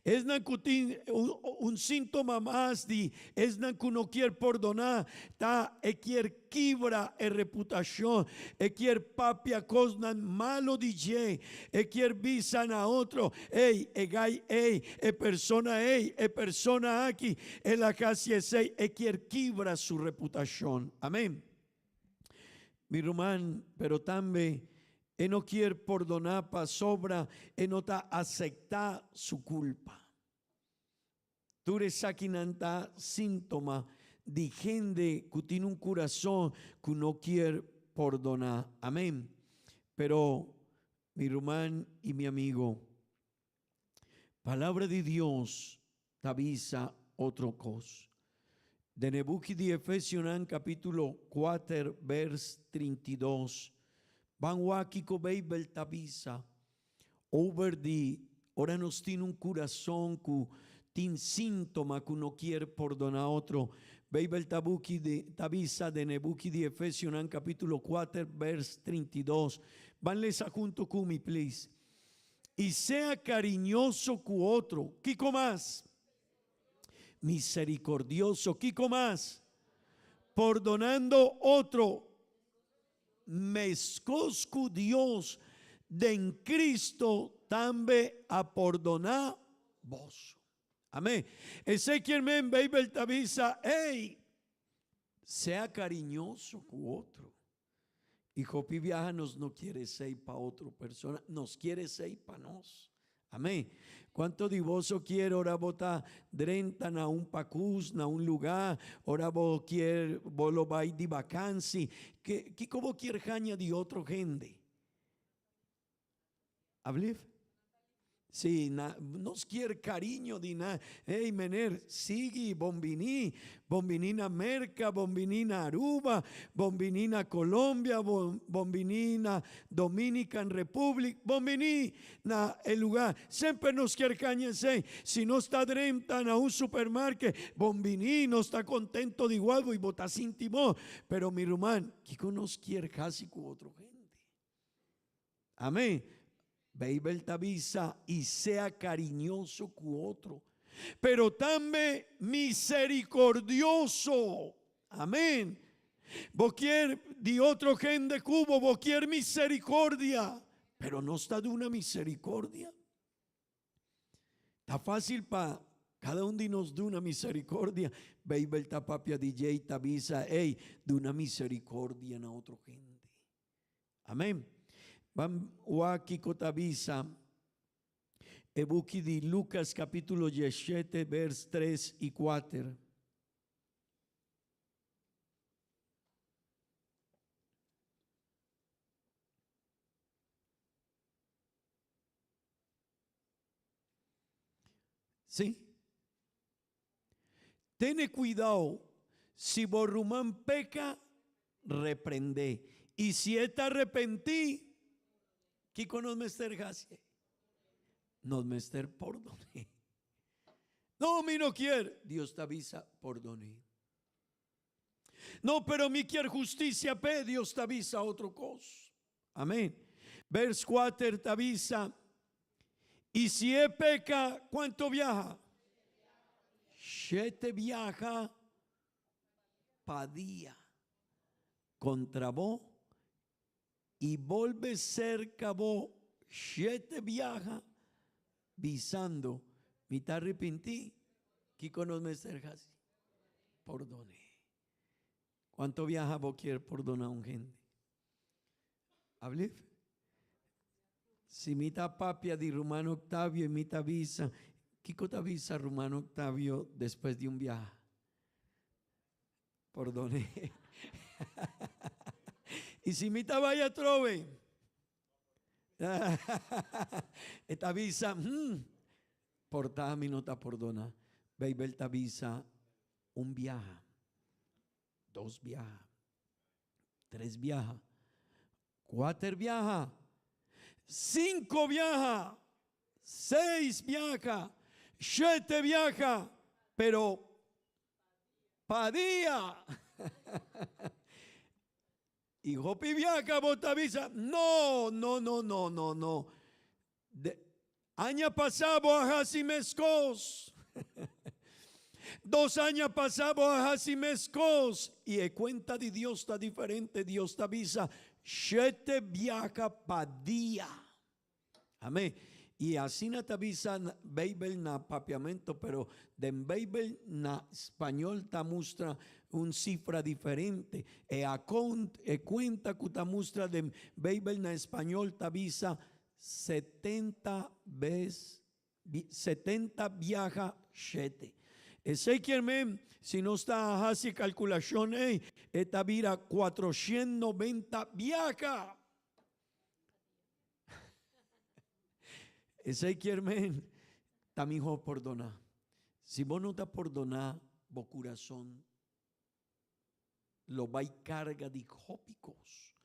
Esnan ku tin un síntoma mas di esnan ku no kier pordoná ta e kier kibra e reputashon, e kier papia kosnan malo di dje, e kier bisa na otro, Ey, e gai ey, e persona ey, e persona aki, el a hasi esey, e kier kibra su reputashon. Amén. Mi ruman, pero tambe e no kier pordoná pasobra e no ta aceptá su culpa. Tur esakinan ta síntoma di hende cu tin un curason cu no kier pordoná. Amén. Pero, mi ruman y mi amigo, Palabra di Dios ta bisa otro kos. Den e buki di Efesionan kapítulo kuater bèrs 32, ban wak kiko Beibel ta bisa over di ora nos tin un kurason ku tin síntoma ku no kier pordoná otro. Beibel ta buki di ta bisa den e buki di Efesionan kapítulo kuater bèrs 32. Ban lesa huntu ku mi, please. I sea cariñoso cu otro. Kico mas? Misericordioso. Kico mas? Pordonando otro, mescos cu Dios den Cristo tambe a pordona boso. Amen. Esey kier men Bijbel ta bisa, ey, sea cariñoso cu otro. Y hopi biaha nos no kier esey pa otro persona, nos kier esey pa nos. Amén. Cuanto di boso kier ora bo ta drenta na un pacus, na un lugar, ora bo kier, bo lo bay di vakansi, ke, kiko bo kier haña di otro hende? Ablief? Sí, na, nos kier cariño di na, hey meneer, sigui, bon bini, bon bini na Merca, bon bini na Aruba, bon bini na Colombia, bon, bon bini na Dominican Republic, bon bini na e lugar. Semper nos kier caña esey. Si nos ta drenta na un supermarket, bon bini, nos ta contento di igual bo y bo ta sinti bon. Pero mi ruman, kico nos kier haci cu otro hende? Amén. Beibel ta bisa, I sea cariñoso cu otro, pero tambe misericordioso. Amén. Bo kier di otro hende cu bo, bo kier misericordia, pero nos ta duna misericordia. Ta fácil pa cada un di nos duna misericordia. Beibel ta papia di dje i ta bisa, Ey, duna misericordia na otro hende. Amén. Ban wak kiko ta bisa e buki di Lucas capítulo 17 vers 3 i 4. Sí. Tene cuidao, si bo ruman peca, reprendé, y si e ta arrepentí, kico nos mester haci? Nos mester pordoné. No, mi no kier. Dios ta bisa, pordoné. No, pero mi kier justicia p'e, Dios ta bisa otro cos. Amén. Vers 4 ta bisa, y si e peca, cuanto biaha? Shete biaha pa dia contra bo y bolbe cerca bo shete biaha, bisando, Mi ta arrepintí, kico nos mester haci? Pordon'é. Cuanto biaha bo kier pordona un hende? Ablief? Si mi ta papia di Ruman Octavio y mi ta bisa, kico ta bisa Ruman Octavio despues di un biaha? Pordon'é. Y si mi ta bay atrobe? E ta bisa, hmm, por ta mi no ta pordona. Bijbel ta bisa un biaha, dos biaha, tres biaha, kuater biaha, sinku biaha, seis biaha, shete biaha, pero pa dia. Y hopi biaha bo ta bisa, no, no, no, no, no, no. De, Aña pasá bo a hasi meskos. Dos aña pasá bo a hasi meskos. I e kuenta di Dios ta diferente. Dios ta bisa shete biaha pa dia. Amén. I asina ta bisa Beibel na papiamento, pero den Beibel na spañol ta mustra un sifra diferente. E akount, e kuenta ku ta mustra den Beibel na spañol ta bisa 70 bes, 70 biaha shete. Esei kier men, si nos ta hasi e kalkulashon ei, e ta bira 490 biaha. Esei kier men ta mihó pordoná. Si bo no ta pordoná, bo kurason lo bai karga di hopi kos.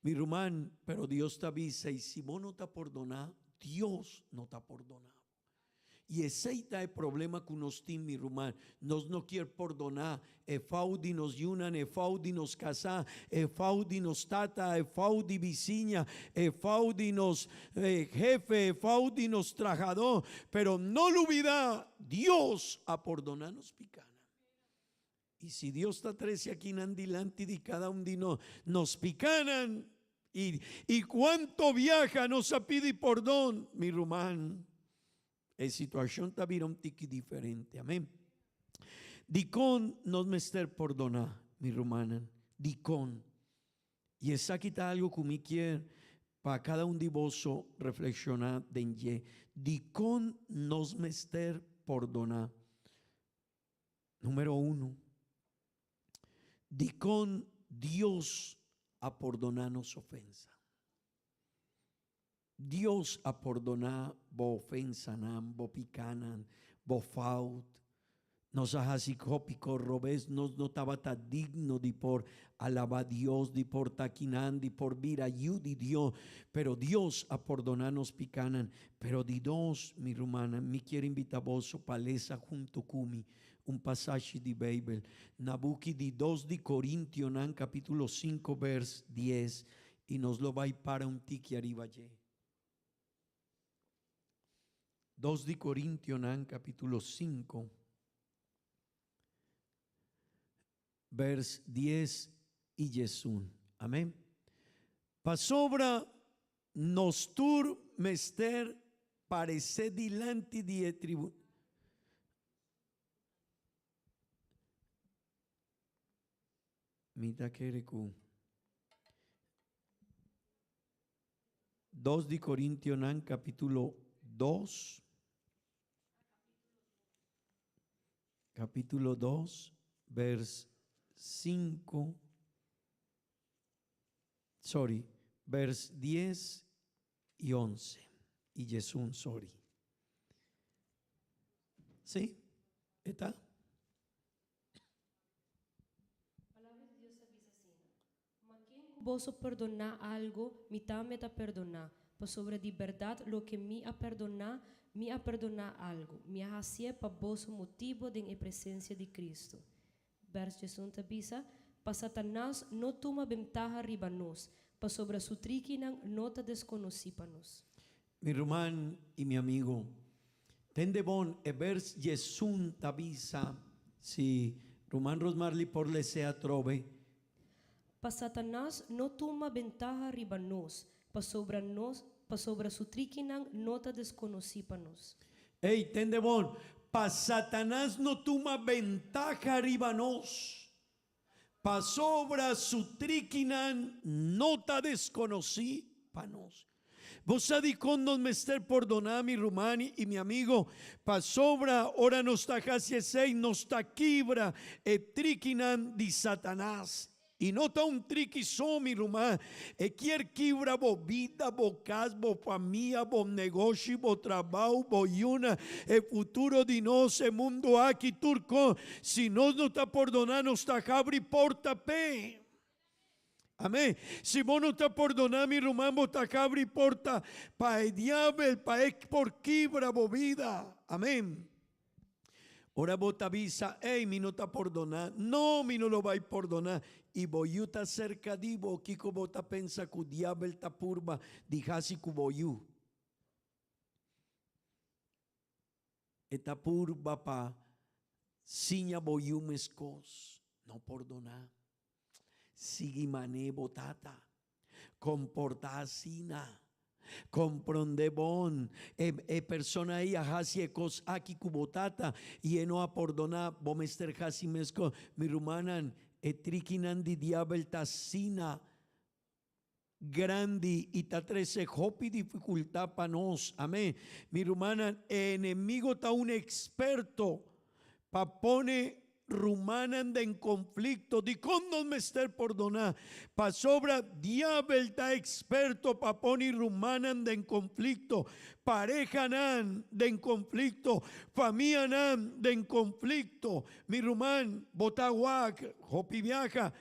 Mi ruman, pero Dios ta bisa, i si bo no ta pordoná, Dios no ta pordoná bo. I esei ta e problema ku nos tin, mi ruman. Nos no kier pordoná e fou di nos yunan, e fou di nos kasá, e fou di nos tata, e fou di bisiña, e fou di nos hefe, e fou di nos trahadó. Pero no lubidá, Dios a pordoná nos pikánan. I si Dios ta trese akinan dilanti di kada un di nos, nos pikánan, i i kuantu biaha nos a pidi pordon, mi ruman, e situashon ta bira un tiki diferente. Amen. Dikon nos mester pordoná, mi rumannan? Dikon? I esaki ta algu ku mi kier pa kada un di boso reflekshoná den dje. Dikon nos mester pordoná? Numero uno, dikon Dios a pordoná nos ofensa? Dios a pordoná bo ofensanan, bo pikánan, bo fout. Nos a hasi hopi kos robes, nos no tabata digno di por alabá Dios, di por ta kinan, di por bira yu di Dios, pero Dios a pordoná nos pikánan. Pero di dos, mi rumannan, mi kier invitá boso pa lesa hunto ku mi un pasashi di Beibel na buki di Dos di Korintionan kapítulo sinku bèrs dies i nos lo bai para un tiki ariba dje. Dos di Korintionan kapítulo sinku bèrs dies i diesun. Amèn. Pasobra Nos tur mester parece dilanti di e tribu. Mi ta kere cu Dos di Corintionan capitulo dos, capitulo dos vers cinco. Sorry, vers dies i onse i diesun, sorry. Sí, e ta? Palabra di Dios ta bisa asina, Ma ken ku boso perdoná algu, mi tambe ta perdoná, pasobra di bèrdat loke mi a perdoná, mi a perdoná algu, mi a hasié pa boso motibu den e presensia di Kristu. Bèrs 11 ta bisa, Pa Satanas no tuma bentaha riba nos, pasobra su trikinan no ta deskonosí pa nos. Mi ruman i mi amigu, tende bon e bèrs 11 ta bisa, si ruman Rosmarly por les'é atrobe. Pa Satanas no tuma bentaha riba nos, pasobra nos, pasobra su trikinan no ta deskonosí pa nos. Ey, tende bon, pa Satanas no tuma bentaha riba nos, pasobra su trikinan no ta deskonosí pa nos. Bo sa dikon nos mester pordoná, mi ruman i mi amigo? Pasobra ora nos ta hasi esei, nos ta kibra e trikinan di Satanas. I no ta un triki so, mi ruman. E kier kibra bo bida, bo kas, bo famia, bo negoshi, bo trabou, bo yuna, e futuro di nos, e mundu aki, tur kon. Si nos no ta pordoná, nos ta habri porta p'e. Amén. Si bo no ta pordoná, mi ruman, bo ta habri porta pa e diabel, pa e por kibra bo bida. Amén. Ora bo ta bisa, Ey, mi no ta pordoná. No, mi no lo bai pordoná. I bo yu ta serka di bo, kiko bo ta pensa ku diabel ta purba di hasi ku bo yu? E ta purba pa siña bo yu meskos. No pordoná. Sigui man'é bo tata. Komportá asina. Komprondé bon. E e persona ei a hasi e kos aki ku bo tata i e no a pordoná, bo mester hasi meskos. Mi rumannan, e trikinan di diabel ta asina grandi i ta trese hopi difikultat pa nos. Amén. Mi rumannan, e enemigo ta un eksperto pa pone rumannan den konflikto. Dikon nos mester pordoná? Pasobra diabel ta eksperto pa pone rumannan den konflikto, parehanan den konflikto, famianan den konflikto. Mi ruman, bo ta wak hopi biaha.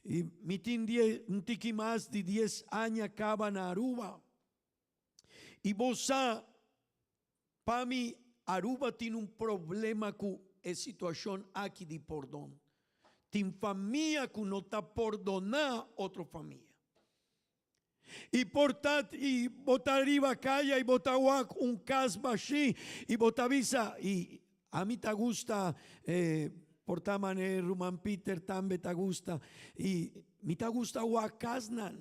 I mi tin die, un tiki mas di dies aña kaba na Aruba. I bo sa, pa mi Aruba tin un problema ku e situashon aki di pordon. Tin famia ku no ta pordoná otro famia. I por ta i bo ta riba kaya i bo ta wak un kas bashí i bo ta bisa, i ami ta gusta por ta manera ruman Peter tambe ta gusta, i mi ta gusta wak kasnan.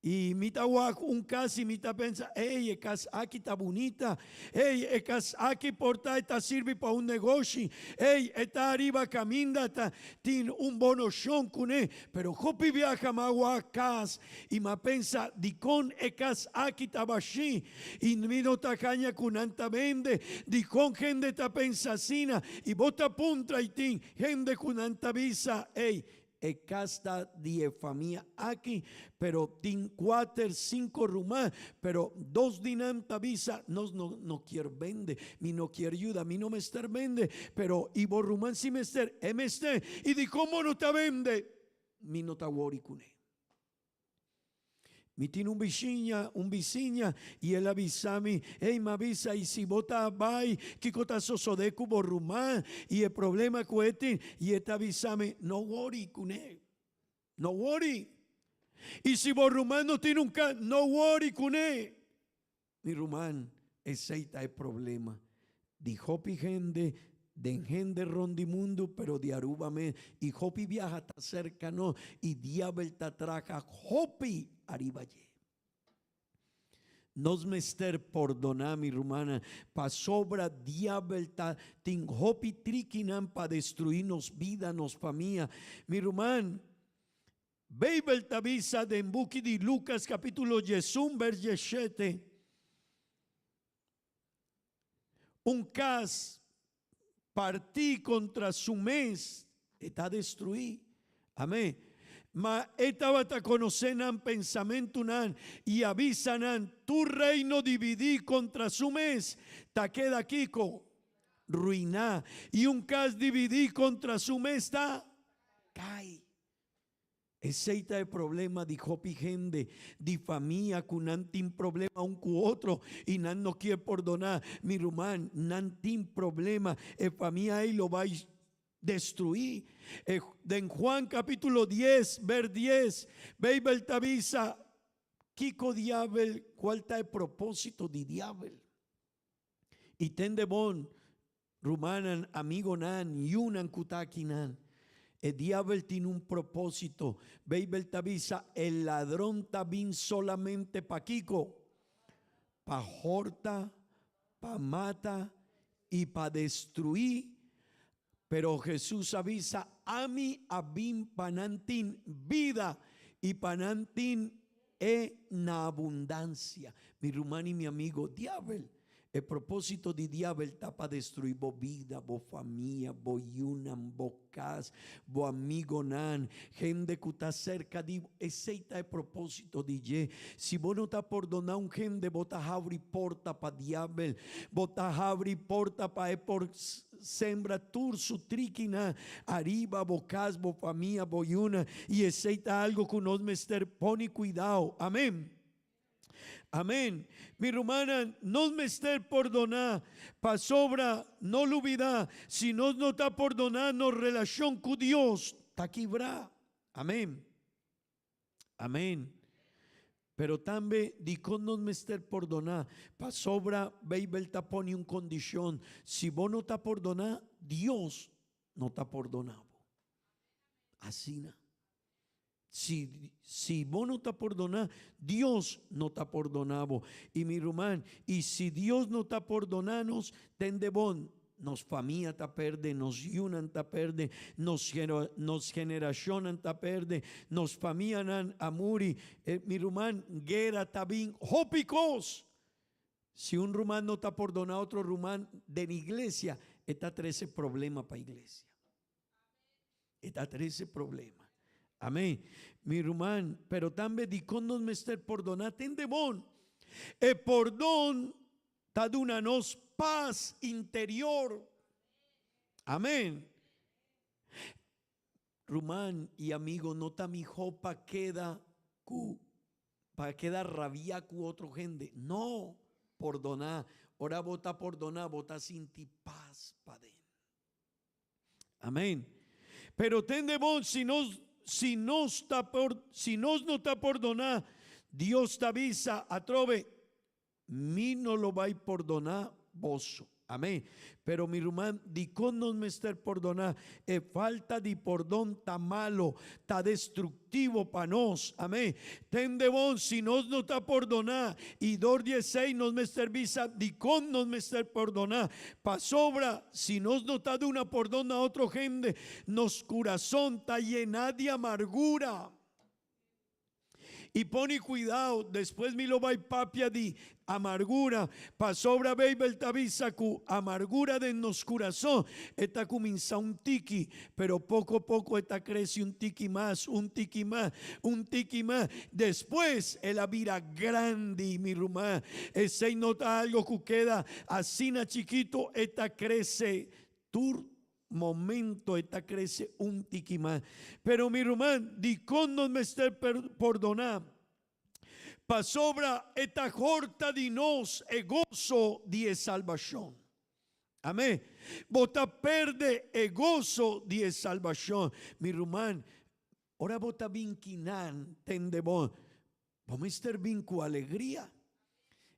I mi ta wak un kas i mi ta pensa, Ey, e kas aki ta bunita. Ey, e kas aki por ta e ta sirbi pa un negoshi. Ey, e ta ariba kaminda, ta tin un bon oshon kuné. Pero hopi biaha m'a wak kas i m'a pensa, Dikon e kas aki ta bashí? I mi no ta haña ku nan ta bende. Dikon hende ta pensa asina? I bo ta puntra i tin hende ku nan ta bisa, Ey, E kas ta di e famia aki, pero tin kuater, sinku ruman, pero dos di nan ta bisa, nos no no kier bende, mi no kier yuda, mi no mester bende, pero i bo ruman si mester, e mester, i dikon bo no ta bende? Mi no ta wori kuné. Mi tin un bishiña, un bisiña, i el a bisa mi, Hey, m'a bisa, i si bo ta bai, kiko ta sosodé ku bo ruman i e problema ku e tin? I e ta bisa mi, No wori kuné. No wori. I si bo ruman no tin un kas, no wori kuné. Mi ruman, esei ta e problema di hopi hende den hende rond di mundu, pero di Aruba mes, i hopi biaha ta serka nos, i diabel ta traha hopi ariba dje. Nos mester pordoná, mi rumannan, pasobra diabel ta tin hopi trikinan pa destruí nos bida, nos famia. Mi ruman, Beibel ta bisa den buki di Lukas kapítulo 11 bers 17, Un kas partí kontra su mes, e ta destruí. Amén. Ma e tabata konosé nan pensamentunan i a bisa nan, Tur reino dividí kontra su mes ta keda kiko? Ruiná. I un kas dividí kontra su mes ta kai. Esei ta e problema di hopi hende di famia ku nan tin problema un ku otro i nan no kier pordoná. Mi ruman, nan tin problema, e famia ei lo bai destruí. E den Juan kapítulo dies, bèrs dies, Beibel ta bisa kiko diabel, kual ta e propósito di diabel. I tende bon, rumannan, amigonan, yunan ku ta akinan. E diabel tin un propósito. Beibel ta bisa, E ladron ta bin solamente pa kiko? Pa horta, pa mata i pa destruí. Pero Hesus a bisa, Ami a bin pa nan tin bida i pa nan tin e na abundansia. Mi ruman i mi amigo, diabel, e propósito di diabel ta pa destruí bo bida, bo famia, bo yunan, bo kas, bo amigonan, hende ku ta serka di bo. Esei ta e propósito di dje. Si bo no ta pordoná un hende, bo ta habri porta pa diabel. Bo ta habri porta pa e por Sembra tur su trikinan ariba bo kas, bo famia, bo yunan, i esei ta algo ku nos mester pone kuidao. Amen. Amen. Mi rumannan, nos mester pordoná, pasobra no lubidá, si nos no ta pordoná, nos relashon ku Dios ta kibrá. Amen. Amen. Pero tambe dikon nos mester pordoná? Pasobra Beibel ta pone un kondishon, si bo no ta pordoná, Dios no ta pordoná bo. Asina. Si, si bo no ta pordoná, Dios no ta pordoná bo. I mi ruman, i si Dios no ta pordoná nos, tende bon, nos famia ta perde, nos yunan ta perde, nos, nos generashonnan ta perde, nos famianan a muri. E, mi ruman, guera ta bin hopi kos. Si un ruman no ta pordoná otro ruman den iglesia, e ta trese problema pa iglesia. E ta trese problema. Amén. Mi ruman, pero tambe dikon nos mester pordoná? Tende bon. E pordon ta duna nos pas interior. Amén. Ruman i amigo, no ta mihó pa keda ku pa keda rabia ku otro hende. No, pordoná. Ora bo ta pordoná, bo ta sinti pas paden. Amén. Pero tende bon, si nos, si nos ta por, si nos no ta pordoná, Dios ta bisa atrobe, mi no lo bai pordoná boso. Amén. Pero mi ruman, dikon nos mester pordoná? E falta di pordon ta malo, ta destruktivo pa nos. Amén. Tende bon, si nos no ta pordoná, i dor di esei nos mester bisa dikon nos mester pordoná. Pasobra si nos no ta duna pordon na otro hende, nos kurason ta yená di amargura. I pone kuidao, despues mi lo bai papia di amargura, pasobra Beibel ta bisa ku amargura den nos kurason e ta kuminsá un tiki, pero poko poko e ta krese un tiki mas, un tiki mas, un tiki mas, despues el a bira grandi, mi ruman. Esei no ta algo ku keda asina chikitu, e ta krese tur momento e ta krese un tiki mas. Pero mi ruman, dikon nos mester pordoná? Pasobra e ta horta di nos e goso di e salbashon. Amén. Bo ta perde e goso di e salbashon. Mi ruman, ora bo ta bin kinan, tende bon, Bo mester bin ku alegria.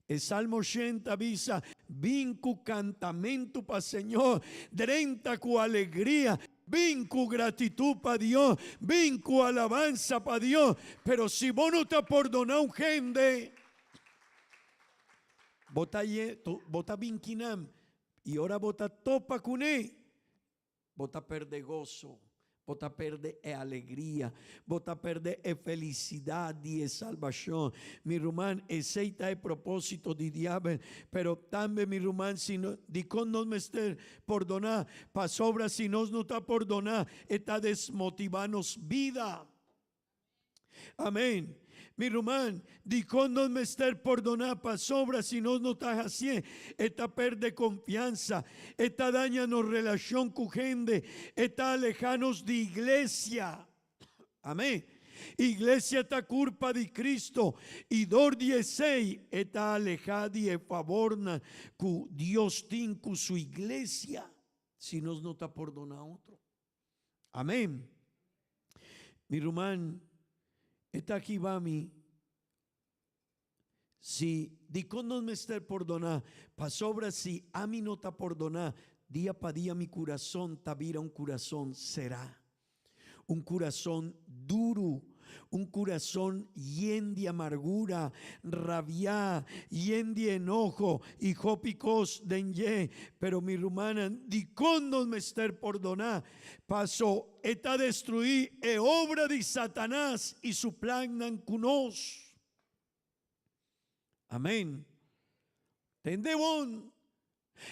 E Salmo shen ta bisa, Bin ku kantamentu pa Señor, drenta ku alegria, bin ku gratitut pa Dios, bin ku alabansa pa Dios. Pero si bo no ta pordoná un hende, bo ta bo ta bin kinan, i ora bo ta topa kuné, Bo ta perde goso, bo ta perde e alegria, bo ta perde e felisidat di e salbashon. Mi ruman, esei ta e propósito di diabel. Pero tambe, mi ruman, si no, dikon nos mester pordoná? Pasobra si nos no ta pordoná, e ta desmotivá nos bida. Amén. Mi ruman, dikon nos mester pordoná? Pasobra si nos no ta hasié, e ta perde konfiansa, e ta daña nos relashon ku hende, e ta alehá nos di iglesia. Amén. Iglesia ta kurpa di Kristo, i dor di esei e ta alehá di e fabornan ku Dios tin ku su iglesia si nos no ta pordoná otro. Amén. Mi ruman, e ta aki ba mi. Si, dikon nos mester pordoná? Pasobra si ami no ta pordoná, dia pa dia mi kurason ta bira un kurason será, un kurason duru, Un kurason yen di amargura, rabiá, yen di enoho i hopi kos den dje. Pero mi rumannan, dikon nos mester pordoná? Paso e ta destruí e obra di Satanas i su plannan ku nos. Amén. Tende bon.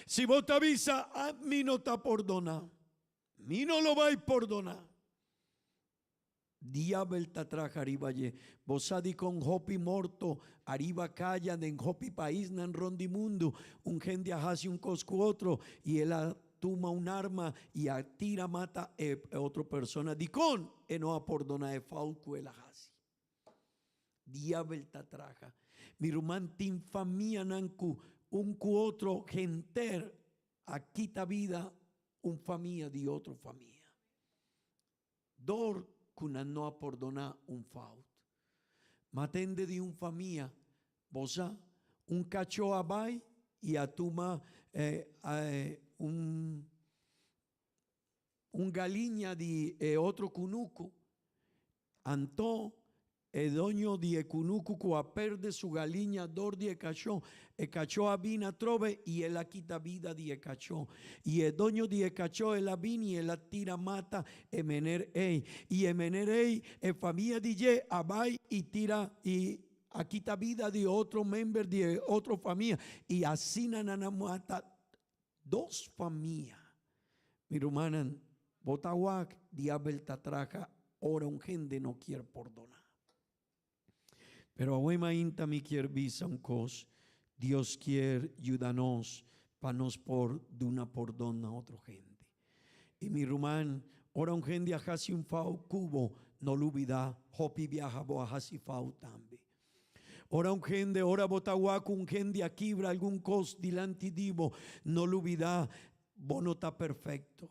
Si bo ta bisa, Ami no ta pordoná. Mi no lo bai pordoná. Diabel ta traha riba dje. Bo sa dikon hopi morto ariba kaya den hopi paisnan rond di mundu? Un hende a hasi un kos ku otro i el a tuma un arma i a tira mata e otro persona. Dikon e no a pordona e fout ku el a hasi? Diabel ta traha. Mi ruman tin famianan ku un ku otro henter a kita bida un famia di otro famia. Dor ku nan no a pordoná un fout. M'a tende di un famia, bo sa, un kachó a bai i a tuma un un galiña di e otro kunuku. Anto e doño di e kunuku ku a perde su galiña dor di e kachó, e kachó a bini atrobe i el a kita bida di e kachó. I e doño di e kachó el a bini i el a tira mata e mener ei. I e mener ei, e famia di dje a bai i tira i a kita bida di otro member di e otro famia. I asina nan a mata dos famia. Mi rumannan, bo ta wak diabel ta traha ora un hende no kier pordoná. Pero awe mainta mi kier bisa un kos, Dios kier yuda nos pa nos por duna pordon na otro hende. I mi ruman, ora un hende a hasi un fau ku bo, no lubida, hopi biaha bo a hasi fau tambe. Ora un hende, ora bo ta wak ku un hende a kibra algun kos dilanti di bo, no lubida, bo no ta perfekto.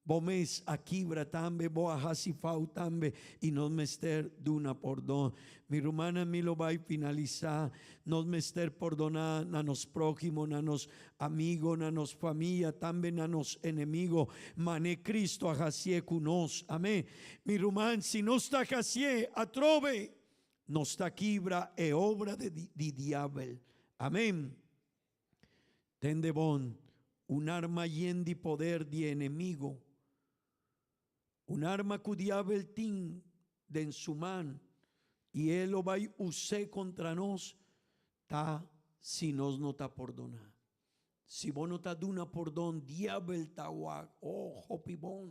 Bo mes a kibra tambe, bo a hasi fau tambe i nos mester duna pordon. Mi rumannan, mi lo bai finalisá. Nos mester pordoná na nos próhimo, na nos amigo, na nos famia, tambe na nos enemigo, mane Cristo a hasié ku nos. Amén. Mi ruman, si nos ta hasié atrobe, nos ta kibra e obra di diabel. Amén. Tende bon, un arma yen di poder di e enemigo, un arma ku diabel tin den su man i e lo bai us'é kontra nos, ta si nos no ta pordoná. Si bo no ta duna pordon, diabel ta wak, oh, hopi bon.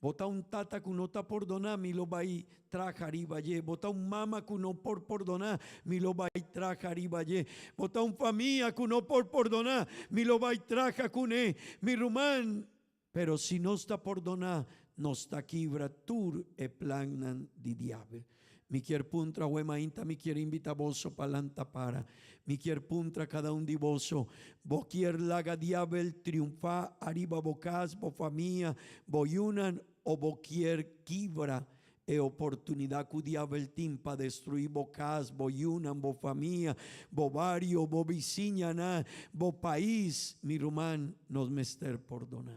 Bo ta un tata ku no ta pordoná, mi lo bai traha riba dje. Bo ta un mama ku no por pordoná, mi lo bai traha riba dje. Bo ta un famia ku no por pordoná, mi lo bai traha kuné. Mi ruman, pero si nos ta pordoná, nos ta kibra tur e plannan di diabel. Mi kier puntra awe mainta, mi kier invita boso pa lanta para. Mi kier puntra cada un di boso, bo kier laga diabel triunfa ariba bo cas, bo famia, bo yunan o bo kier kibra e oportunidad cu diabel tin pa destrui bo cas, bo yunan, bo famia, bo bario, bo bisiñanan, bo pais? Mi ruman, nos mester pordona.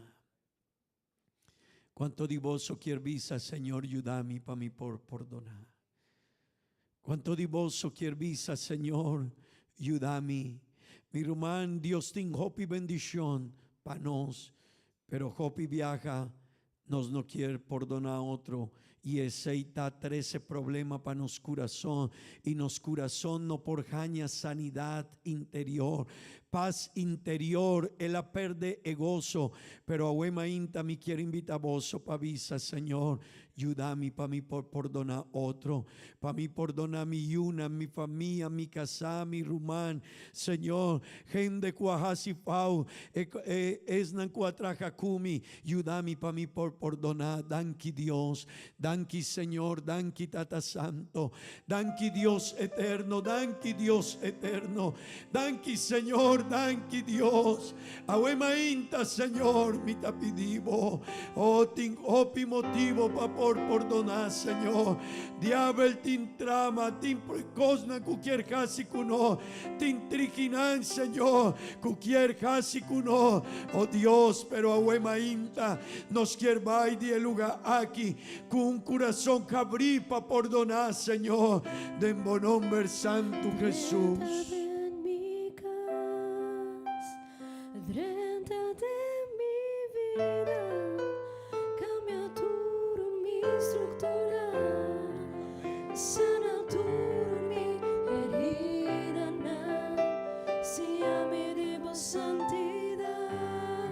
Cuanto di boso kier bisa, Señor, yuda mi pa mi por pordona? Cuanto di boso kier bisa, Señor, yuda mi? Mi ruman, Dios tin hopi bendicion pa nos, pero hopi biaha nos no kier pordona otro y esey ta trece problema pa nos curason y nos curason no por haña sanidad interior, paz interior, el a perde e gozo, pero awe mainta mi kier invita boso pa bisa, Señor, yuda mi pa mi por pordona otro, pa mi pordona mi yunan, mi famia, mi casá, mi ruman, Señor, hende cu a haci fau, e e esnan cu a traha cu mi, yuda mi pa mi por pordona. Danki Dios, danki Señor, danki Tata Santo, danki Dios Eterno, danki Dios Eterno, danki Señor, danki Dios. Awe mainta, Señor, mi ta pidi Bo, oh, tin hopi motibo pa por pordona, Señor. Diabel tin trama, tin cosnan cu kier haci cu nos, tin trikinan, Señor, cu kier haci cu nos. Oh Dios, pero awe mainta nos kier bay di e lugar aki cu un curason cabri pa pordona, Señor, den Bo nomber santo, Jesus. Drenta den mi cas, drenta den mi vida, cambia tur mi structura, sana tur mi heridanan, siña mi di bo santidad,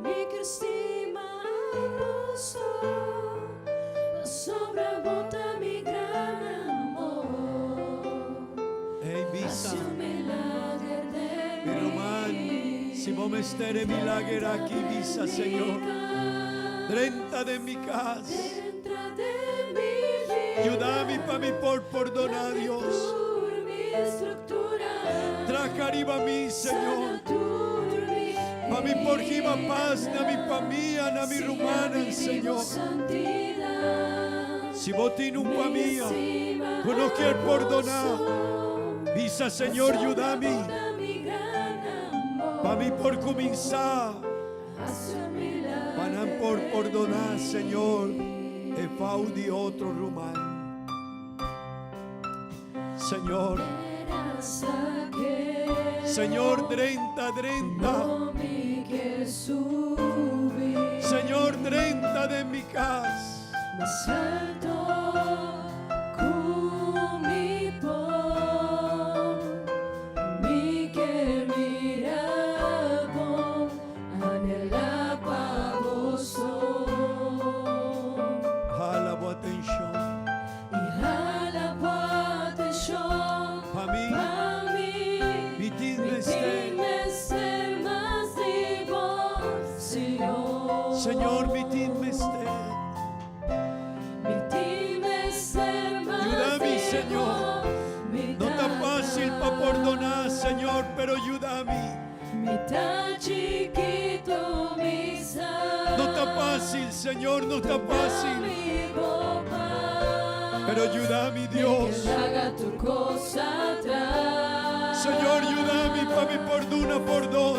mi kier stima apostol, pasobra bo ta mi gran amor. Ey bisa, Haci un milager den mi ruman, mi. si bo mester e milager Drenta aki, bisa, den mi Señor, cas, drenta den mi cas. Drenta den mi vida. Yuda mi pa mi por pordona, Cambia Dios. tur mi structura. Traha riba mi, Señor. Sana tur mi Pa mi por hiba paz na mi herida. famia, na mi Siña rumannan, mi di bo Señor. santidad. Si bo tin un famia ku no kier pordoná, bisa, Señor, yuda mi pa mi por kuminsá pa nan por pordoná, Señor, e fou di otro ruman. Señor, Señor, drenta, drenta. Señor, drenta den mi kas. Mas haltu ku mi por, mi ke mira bo, anhelá pa bo so. Hala bo atenshon. I hala bo atenshon Pa mi, pa mi. Mi tin Mi mester. Tin mester mas di bo, Señor. Señor, mi tin mester. Mi tin mester mas Yuda mi, di Señor. bo, mi No ta fásil pa pordoná, Señor, pero yuda mi. Mi ta chikitu, mi sa. No ta fásil, Señor, no ta fásil. Mi bo pas. Pero yuda mi, Dios. Laga tur kos atras. Señor, yuda mi pa mi por duna pordon.